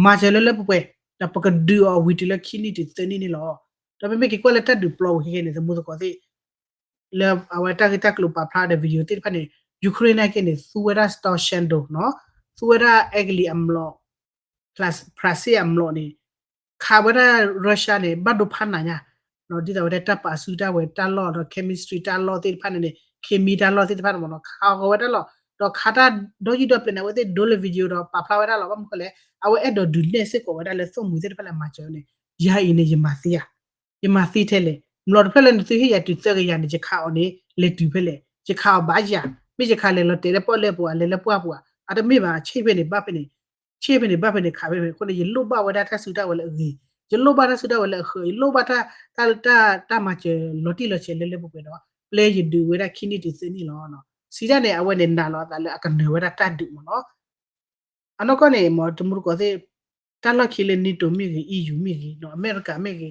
မၤစၢၤလၢလၢပှဲၤပှဲၤ, ဒီးပကဒုးအီၤဝံၤတုၤလၢခံနံၣ်တုၤသၢနံၣ်န့ၣ်လီၤ. ဒီးပမ့ၢ်က့ၤကွၢ်လၢတၢ်ဒုးပျီဝဲခဲခဲန့ၣ် သမူသကိးသ့ၣ် လၢအဝဲတၢ်ဂ့ၢ်တၢ်ကျိၤပာ်ဖျါဒီး video သ့ၣ်တဖၣ်န့ၣ် Ukraine နာ်က့န့ၣ် သူဝဲဒၣ် Storm Shadow နီၤ, သူဝဲဒၣ် အဲကလံး အမျိာ်, ဖြးစ့ၣ်အမျိာ်န့ၣ် ခးဝဲဒၣ် Russia န့ၣ် ဘၣ်ဒိဖးနးညါ, ဒ်သိးဝဲဒၣ်တၢ်ပာ်စုတၢ်ဝဲၤတၢ်လီၢ်ဒီး chemistry တၢ်လီၢ်သ့ၣ်တဖၣ်န့ၣ်န့ၣ် ခံမံၤတၢ်လီၢ်သ့ၣ်တဖၣ်န့ၣ်မ့ၢ်နီၤ ခးဂီၤဝဲဒၣ်လီၤ. ဒီးခးတၢ်ဒီယုၢ်ဒီပျဲၤန့ၣ် အဝဲသ့ၣ်ဒိလၢ video ဒီးပာ်ဖျါဝဲဒၣ်လီၤ. ဘၣ်မနုၤဃိလဲၣ် အဝဲအဲၣ်ဒိးဒုးနဲၣ်စ့ၢ်ကီးဝဲဒၣ်လၢသိၣ်မှံၤသ့ၣ်တဖၣ်လၢအမၤစၢၤန့ၣ် ယၤအံၤန့ၣ် ယမၤသ့ဧါ, ယမၤသ့ထဲလဲၣ်. မျိာ်တဖျၢၣ်လၢနသုဟ့ၣ်ယၤတုၤသၢကယၤန့ၣ် ယခးအီၤန့ၣ် လဲၤတုၤဖဲလဲၣ်. ယခးအီၤဘၣ်ယၤ, မ့ၢ်ယခးလဲၤလီၤတဲာ်လၢပီၣ်လဲၣ်ပူၤဧါ, လဲၤလၢပှၢ်ပူၤဧါ, အတမ့ၢ်ဘၣ်, ဆ့ၣ်ဖဲန့ၣ်ဘၣ်ဖဲန့ၣ် ဆ့ၣ်ဖဲန့ၣ်ဘၣ်ဖဲန့ၣ် ခးဖဲန့ၣ်. အဃိန့ၣ် ယလိၣ်ဘၣ်ဝဲဒၣ်တၢ်စုတၢ်ဝဲၤလၢအဂ့ၤ, ယလိၣ်ဘၣ်တၢ်စုတၢ်ဝဲၤလၢအဃၢၤ, ယလိၣ်ဘၣ်တၢ်, တၢ်, တၢ်မၤစၢၤလီၤတံၢ်လီၤဆဲးလၢလၢပှဲၤပှဲၤဒီး ပျဲယဒုးဝဲဒၣ်ခံနံၣ်တုၤသၢနံၣ်လီၤ. စံးတၢ်န့ၣ် အဝဲန့ၣ်နာ်လီၤအသးလၢအကနၢၤဝဲဒၣ်တၢ်ဒုးမ့ၢ်နီၤ. အနီၢ်ကီၢ်န့ၣ် မ်တမူတကိးသ့ၣ်, တၢ်လီၢ်ခံလၢ NATO မ့ၢ်ဂ့ၤ, EU မ့ၢ်ဂ့ၤ, အမဲရကၤမ့ၢ်ဂ့ၤ,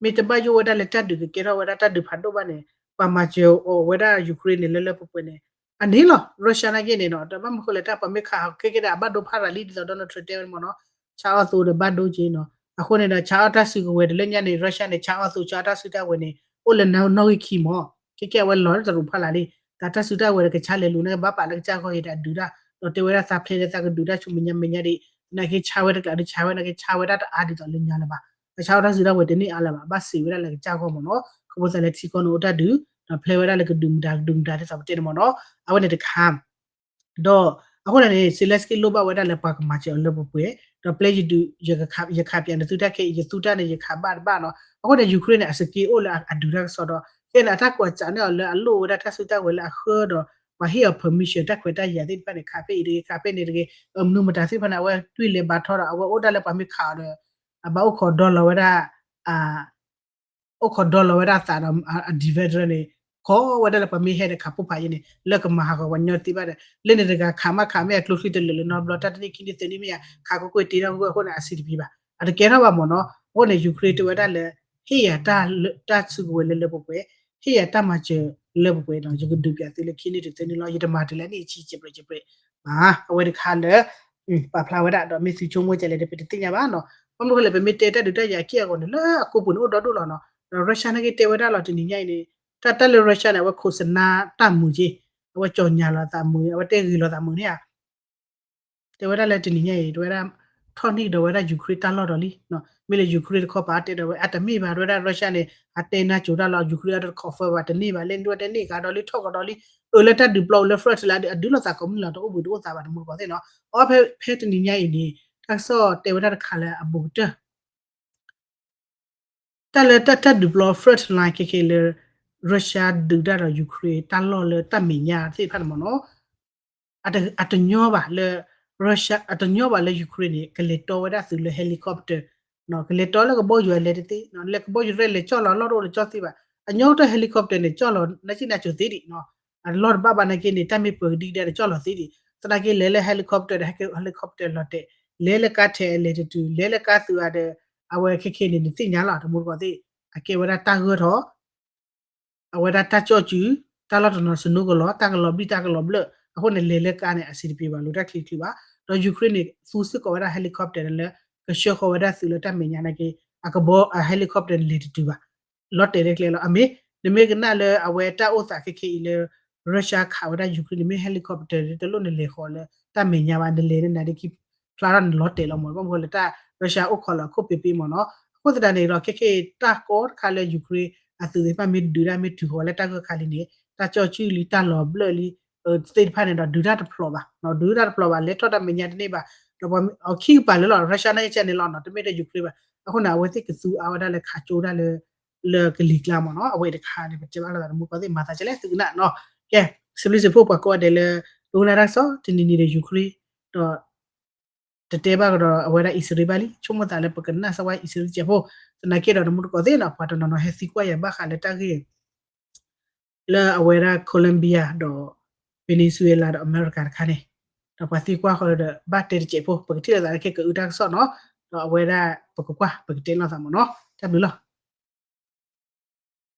မ့ၢ်တဘၣ်ယိၣ်ဝဲဒၣ်လၢတၢ်ဒုးကကဲထီၣ်ဝဲဒၣ်တၢ်ဒုးဖးဒိၣ်ဘၣ်န့ၣ် ပှၤမၤစၢၤအီၤဝဲဒၣ် Ukraine န့ၣ် လၢလၢပှဲၤပှဲၤန့ၣ် အန့ၣ်လီၤ. Russia နာ်က့န့ၣ်နီၤ တဘၣ်မနုၤဃိလဲၣ် တၢ်ပှၤမ့ၢ်ခးခဲကဲဒီး အဘၣ်ဒိဖးရၤလံ ဒ်သိး Donald Trump တဲဝဲမ့ၢ်နီၤ, ဆါအီၣ်သိဒီးဘၣ်ဒိက့ၤနီၤ. အဃိန့ၣ်ဒီး ဆါအီၣ်တၢ်စုကဝဲၤတလၢညါန့ၣ် Russia န့ၣ် ဆါအီၣ်သိ ဆါအီၣ်တၢ်စုတၢ်ဝဲၤန့ၣ် အိၣ်လၢနီၣ်ဂံၢ်ခံမ့ၢ်, ခဲကဲအဝဲလီၤတရူးဖးလၢ်လံ. တၢ်တၢ်စုတၢ်ဝဲၤဒီးကဆါလဲၤလူၤန့ၣ် ကဘၣ်ပာ်လၢကစၢ်ဂီၢ်အံၤဒီးအဒုးတၢ်, ဒီးတဲဝဲဒၣ်သးဖျဲးဒီးသးကဒုးတၢ်ဆူမဲာ်ညါမဲာ်ညါဒံး, သနာ်က့ဆါဝဲတကျးဒီးဆါဝဲ နာ်က့ဆါဝဲဒၣ်တအါဒ်သိးလၢညါလၢၤဘၣ်. ကဆါဝဲတၢ်စုတၢ်ဝဲၤတန့ၢ်အါလၢၤဘၣ်, ဘၣ်စံးဝဲဒၣ်လၢကစၢ်ဂီၢ်မ့ၢ်နီၤ, ခီဖျိသးလၢထံကီၢ်န့ၣ်အိၣ်တၢ်ဒုး, ဒီးဖျဲးဝဲဒၣ်လၢကဒုးမတၤကဒုးမတၤဒ်သိးပတဲန့ၣ်မ့ၢ်နီၤ, အဝဲန့ၣ်တခါ ဒီးအဃိန့ၣ်န့ၣ် Zelenskyy လိၣ်ဘၣ်ဝဲဒၣ်လၢပှၤကမၤစၢၤအီၤလၢပှဲၤပှဲၤ, ဒီးပျဲယဒုး, ယခးပၠးနသုတၢ်ခဲအံၤ ယသူတၢ်န့ၣ် ယခးဘၣ်တဘၣ်နီၤ. အဃိန့ၣ် Ukraine န့ၣ် အစက့အိၣ်လၢအဒုးတၢ်ကစီဒီး ခဲန့ၣ် အတၢ်ကွၢ်စးန့ၢ်အီၤလၢအလိၣ်ဝဲဒၣ်တၢ်စုတၢ်ဝဲၤလၢအဃၢဒီး ပှၤဟ့ၣ်အီၤ permission တၢ်ခွဲးတၢ်ယာ်သ့ၣ်တဖၣ်န့ၣ် ခးဖဲအံၤတဂ့ၤ ခးဖဲန့ၣ်တဂ့ၤ, မနုၤမတၤသ့ၣ်တဖၣ်န့ၣ် အဝဲတွံၢ်လဲၤဘၣ်ထီၣ်ဒီး အဝဲအိၣ်ဒၣ်လၢပှၤမ့ၢ်ခးအီၤဒီး အဘၣ်အိၣ်ခိးဒီလီၤဝဲဒၣ် အိၣ်ခိးဒီလီၤဝဲဒၣ်အသးဒီးအ defender န့ၣ် ကိးဝဲဒၣ်လၢပှၤမ့ၢ်ဟဲဒီးခးပိၢ်ဖးယံၤန့ၣ် လၢကမၤဟးဂီၤပှၤကညီသ့ဘၣ်ဒီး လၢန့ၣ်တဂၤခးမးခးမ့ၢ်အကျိချံတလၢာ်လၢနီတဘျီ တၢ်တနံၣ်ခံနံၣ်သၢနံၣ်မ့ၢ်ယါ ခးကွ့ၢ်ကွ့ၢ်တ့ထီၣ်ကွ့ၢ်ကွ့ၢ်အဃိန့ၣ် အဆံးတပံၤဘၣ် အတကဲထီၣ်ဘၣ်မ့ၢ်နီၤ. အဃိန့ၣ် Ukraine တဲဝဲဒၣ်လၢ ဟ့ၣ်ယၤတၢ်စုကဝဲၤလၢလၢပှဲၤပှဲၤ ဟ့ၣ်ယၤတၢ်မၤစၢၤလၢပှဲၤပှဲၤဒီး ယကဒုးပၠးသုလၢခံနံၣ်တုၤသၢနံၣ်လီၤ ယတမၤတုၤလၢနံၣ်ဆံ စဲးပြဲးစဲးပြဲးဘၣ်. အဝဲတခါလၢ ပာ်ဖျါဝဲဒၣ်ဒီး မ့ၢ်သုဆိကမိၣ်ကလဲၣ်ဒီး ပတသ့ၣ်ညါဘၣ်နီၤ. ဘၣ်မနုၤဃိလဲၣ် ပမ့ၢ်တဲတၢ်ဒုးတၢ်ယၤအက့ၢ်အဂီၤန့ၣ် လၢအကိပူၤန့ၣ်အိၣ်ဒီဒိၣ်လီၤနီၤ. ဒီး Russia နာ်က့တဲဝဲဒၣ်လီၤတနံၤညါအံၤန့ၣ် တၢ်တၢ်လၢ Russia န့ၣ် အဝဲခိးစနါတၢ်မုာ်က့ အဝဲကၠီၤညါလီၤသးမုာ် အဝဲတဲဂ့ၤလီၤသးမုာ်န့ၣ်ဧါ တဲဝဲဒၣ်လၢတနံၤညါအံၤ တဲဝဲဒၣ် ထီၣ်န့ၢ်ကဒီးဝဲဒၣ် Ukraine တၢ်လီၢ်ဒီးလံ. မ့ၢ်လၢ Ukraine တခီပၤတဲဒီးဝဲ အတမ့ၢ်ဘၣ် တဲဝဲဒၣ် Russia န့ၣ် အတဲနါစိၤတၢ်လီၢ် Ukraine အတ confirm ဘၣ် တန့ၢ်ဘၣ် လၢန့ၣ်ဝဲတဲန့ၢ်ကဒီးလံ ထီၣ်ကဒီးလံ အၢလၢတၢ်ဒုးပျီလၢ front line ဒီး အဒုးလိာ်သးကိးမုၢ်လီၤ တအိၣ်ဘှံးတအိၣ်သးဘၣ် တမူတကိးသ့ၣ်နီၤ. အီဖဲ ဖဲတနံၤညါအံၤန့ၣ် တၢ်ကစီၣ်တဲဝဲဒၣ်တခါလၢအဘူးကတၢၢ် တၢ်လၢတၢ်ဒုးပျီ front line ခဲခဲလၢ Russia ဒုးတၢ်ဒီး Ukraine တၢ်လီၢ်လၢတၢ်မဲာ်ညါသ့ၣ်တဖၣ်န့ၣ်မ့ၢ်နီၤ အတညီဘၣ်လၢ Russia အတညီဘၣ်လၢ Ukraine န့ၣ် ကလဲၤတီဝဲဒၣ်သုးလၢ helicopter ကလဲၤတီလၢကဘီယူၤအလဲၤတသ့ လၢကဘီယူၤရဲၣ်လဲၤကၠီၣ်လီၤလီၢ်တအိၣ်လၢကၠီသ့ဘၣ်. အညီကတၢၢ် helicopter န့ၣ် ကၠီၣ်လီၤနကၠီၣ်နကၠီၣ်သ့ဒံး အလီၢ်တဘၣ်ဘၣ်နာ်က့န့ၣ် တၢ်မ့ၢ်ပၢၤကဒံကဒါန့ၣ် ကၠီၣ်လီၤသ့ဒံး သနာ်က့လဲၤလၢ helicopter ဒီး helicopter လီၤတဲာ် လဲၤလၢကါထဲးအလဲၤတတုၤ လဲၤလၢကါသုးအဒီး အဝဲခဲခဲန့ၣ် နသ့ၣ်ညါလီၤ တမူတကိးသ့ၣ် အကဲဝဲဒၣ်တၢ်ဂၢၢ်ထီၣ် အဝဲဒၣ်တၢ်ကၠီၣ်စု တၢ်လီၢ်တနီၤ စနိကလီၤ တၢ်ကလီၤဘံၣ်တၢ်ကလီၤဘျၢၣ် အဃိန့ၣ် လဲၤလၢကါန့ၣ် အဆံးတပံၤဘၣ် လူၤတၢ်ချံချံဘၣ်. ဒီး Ukraine န့ၣ် သူစ့ၢ်ကီးဝဲဒၣ် helicopter န့ၣ်လၢ ကဆှၢဃီၤဝဲဒၣ်သုးလၢတၢ်မဲာ်ညါနာ်က့ အကဘီ အ helicopter န့ၣ် လဲၤတတုၤဘၣ် လီၤတဲာ်လၢကျဲလီၤ. အမ့ၢ် နမ့ၢ်ကနၣ်လၢအဝဲတၢ်အိၣ်သးခဲခဲအံၤလၢ Russia ခးဝဲဒၣ် Ukraine န့ၣ် မ့ၢ် helicopter တလိၣ်နလဲၤဃီၤလၢတၢ်မဲာ်ညါဘၣ် နလဲၤလၢနၤဒ်ခံ ဖျါထီၣ်န့ၣ်လီၤတဲာ်လီၤမ့ၢ် ဘၣ်မနုၤဃိလၢတၢ် Russia အိၣ်ခိးလီၤအခိၣ်ပ့ၤပ့ၤမ့ၢ်နီၤ. အဃိသတးန့ၣ်ဒီး ခဲခဲအံၤတၢ်ကီတခါလၢ Ukraine အသုးသ့ၣ်တဖၣ်မ့ၢ်ဒုးတၢ်မ့ၢ်တုၤဃီၤလၢတၢ်ဂၢၢ်ခါလံန့ၣ် တၢ်ကၠီၣ်စုလံ တၢ်လီၤဘျၢၣ်လံ သ့ၣ်တဖၣ်န့ၣ်ဒီး ဒုးတၢ်တဖျိးဘၣ် ဒုးတၢ်တဖျိးဘၣ် လဲၤထီၣ်တၢ်မဲာ်ညါတန့ၢ်ဘၣ် ဒီးပှၤအခံကပၤလၢလီၤ Russia နာ်က့န့ၣ်လီၤနီၤ တမ့ၢ်ဒီး Ukraine ဘၣ်. အဃိန့ၣ် အဝဲသ့ၣ်ကသူအါဝဲဒၣ်လၢခးကၠိဒၣ်လၢ လၢကလံၤကျါမ့ၢ်နီၤ အဝဲတခါန့ၣ် ပတဲဘၣ်လိာ်သးတမူတကိးသ့ၣ် မၤသးဒ်လဲၣ်သုကနၣ်နီၤ. ကဲ စံးဘျုးစံးဖှိၣ်ပှၤကိးဂၤဒဲးလၢ ဒိကနၣ်တၢ်ကစီၣ်တနံၤနံၤဒီး Ukraine ဒီး တတဲဘၣ်ကဒီးအဝဲဒၣ်အံၣ်စရ့လးဘၣ်လံ, ဆိကမိၣ်သးလၢပကနၣ်စၢၤဝဲအံၣ်စရ့လးတစဲးဖိ, သနာ်က့ဒီးတမူတကိးသ့ၣ်နီၤ ပှၤတနီၤနီၤဟဲသံကွၢ်ယၤဘၣ်ဃးလၢတၢ်ဂ့ၢ် လၢအဝဲဒၣ် Colombia ဒီး Venezuela ဒီးအမဲရကၤတခါန့ၣ်, ဒီးပှၤသံကွၢ်ဃီဒီးဘၣ်တဲတစဲးဖိ ပကထံၣ်လိာ်သးလၢခဲကအုတၢ်ကစီၣ်နီၤ, ဒီးအဝဲဒၣ်ပကကွၢ် ပကတဲလိာ်သးမ့ၢ်နီၤ, တၢ်ဘျုးလီၤ.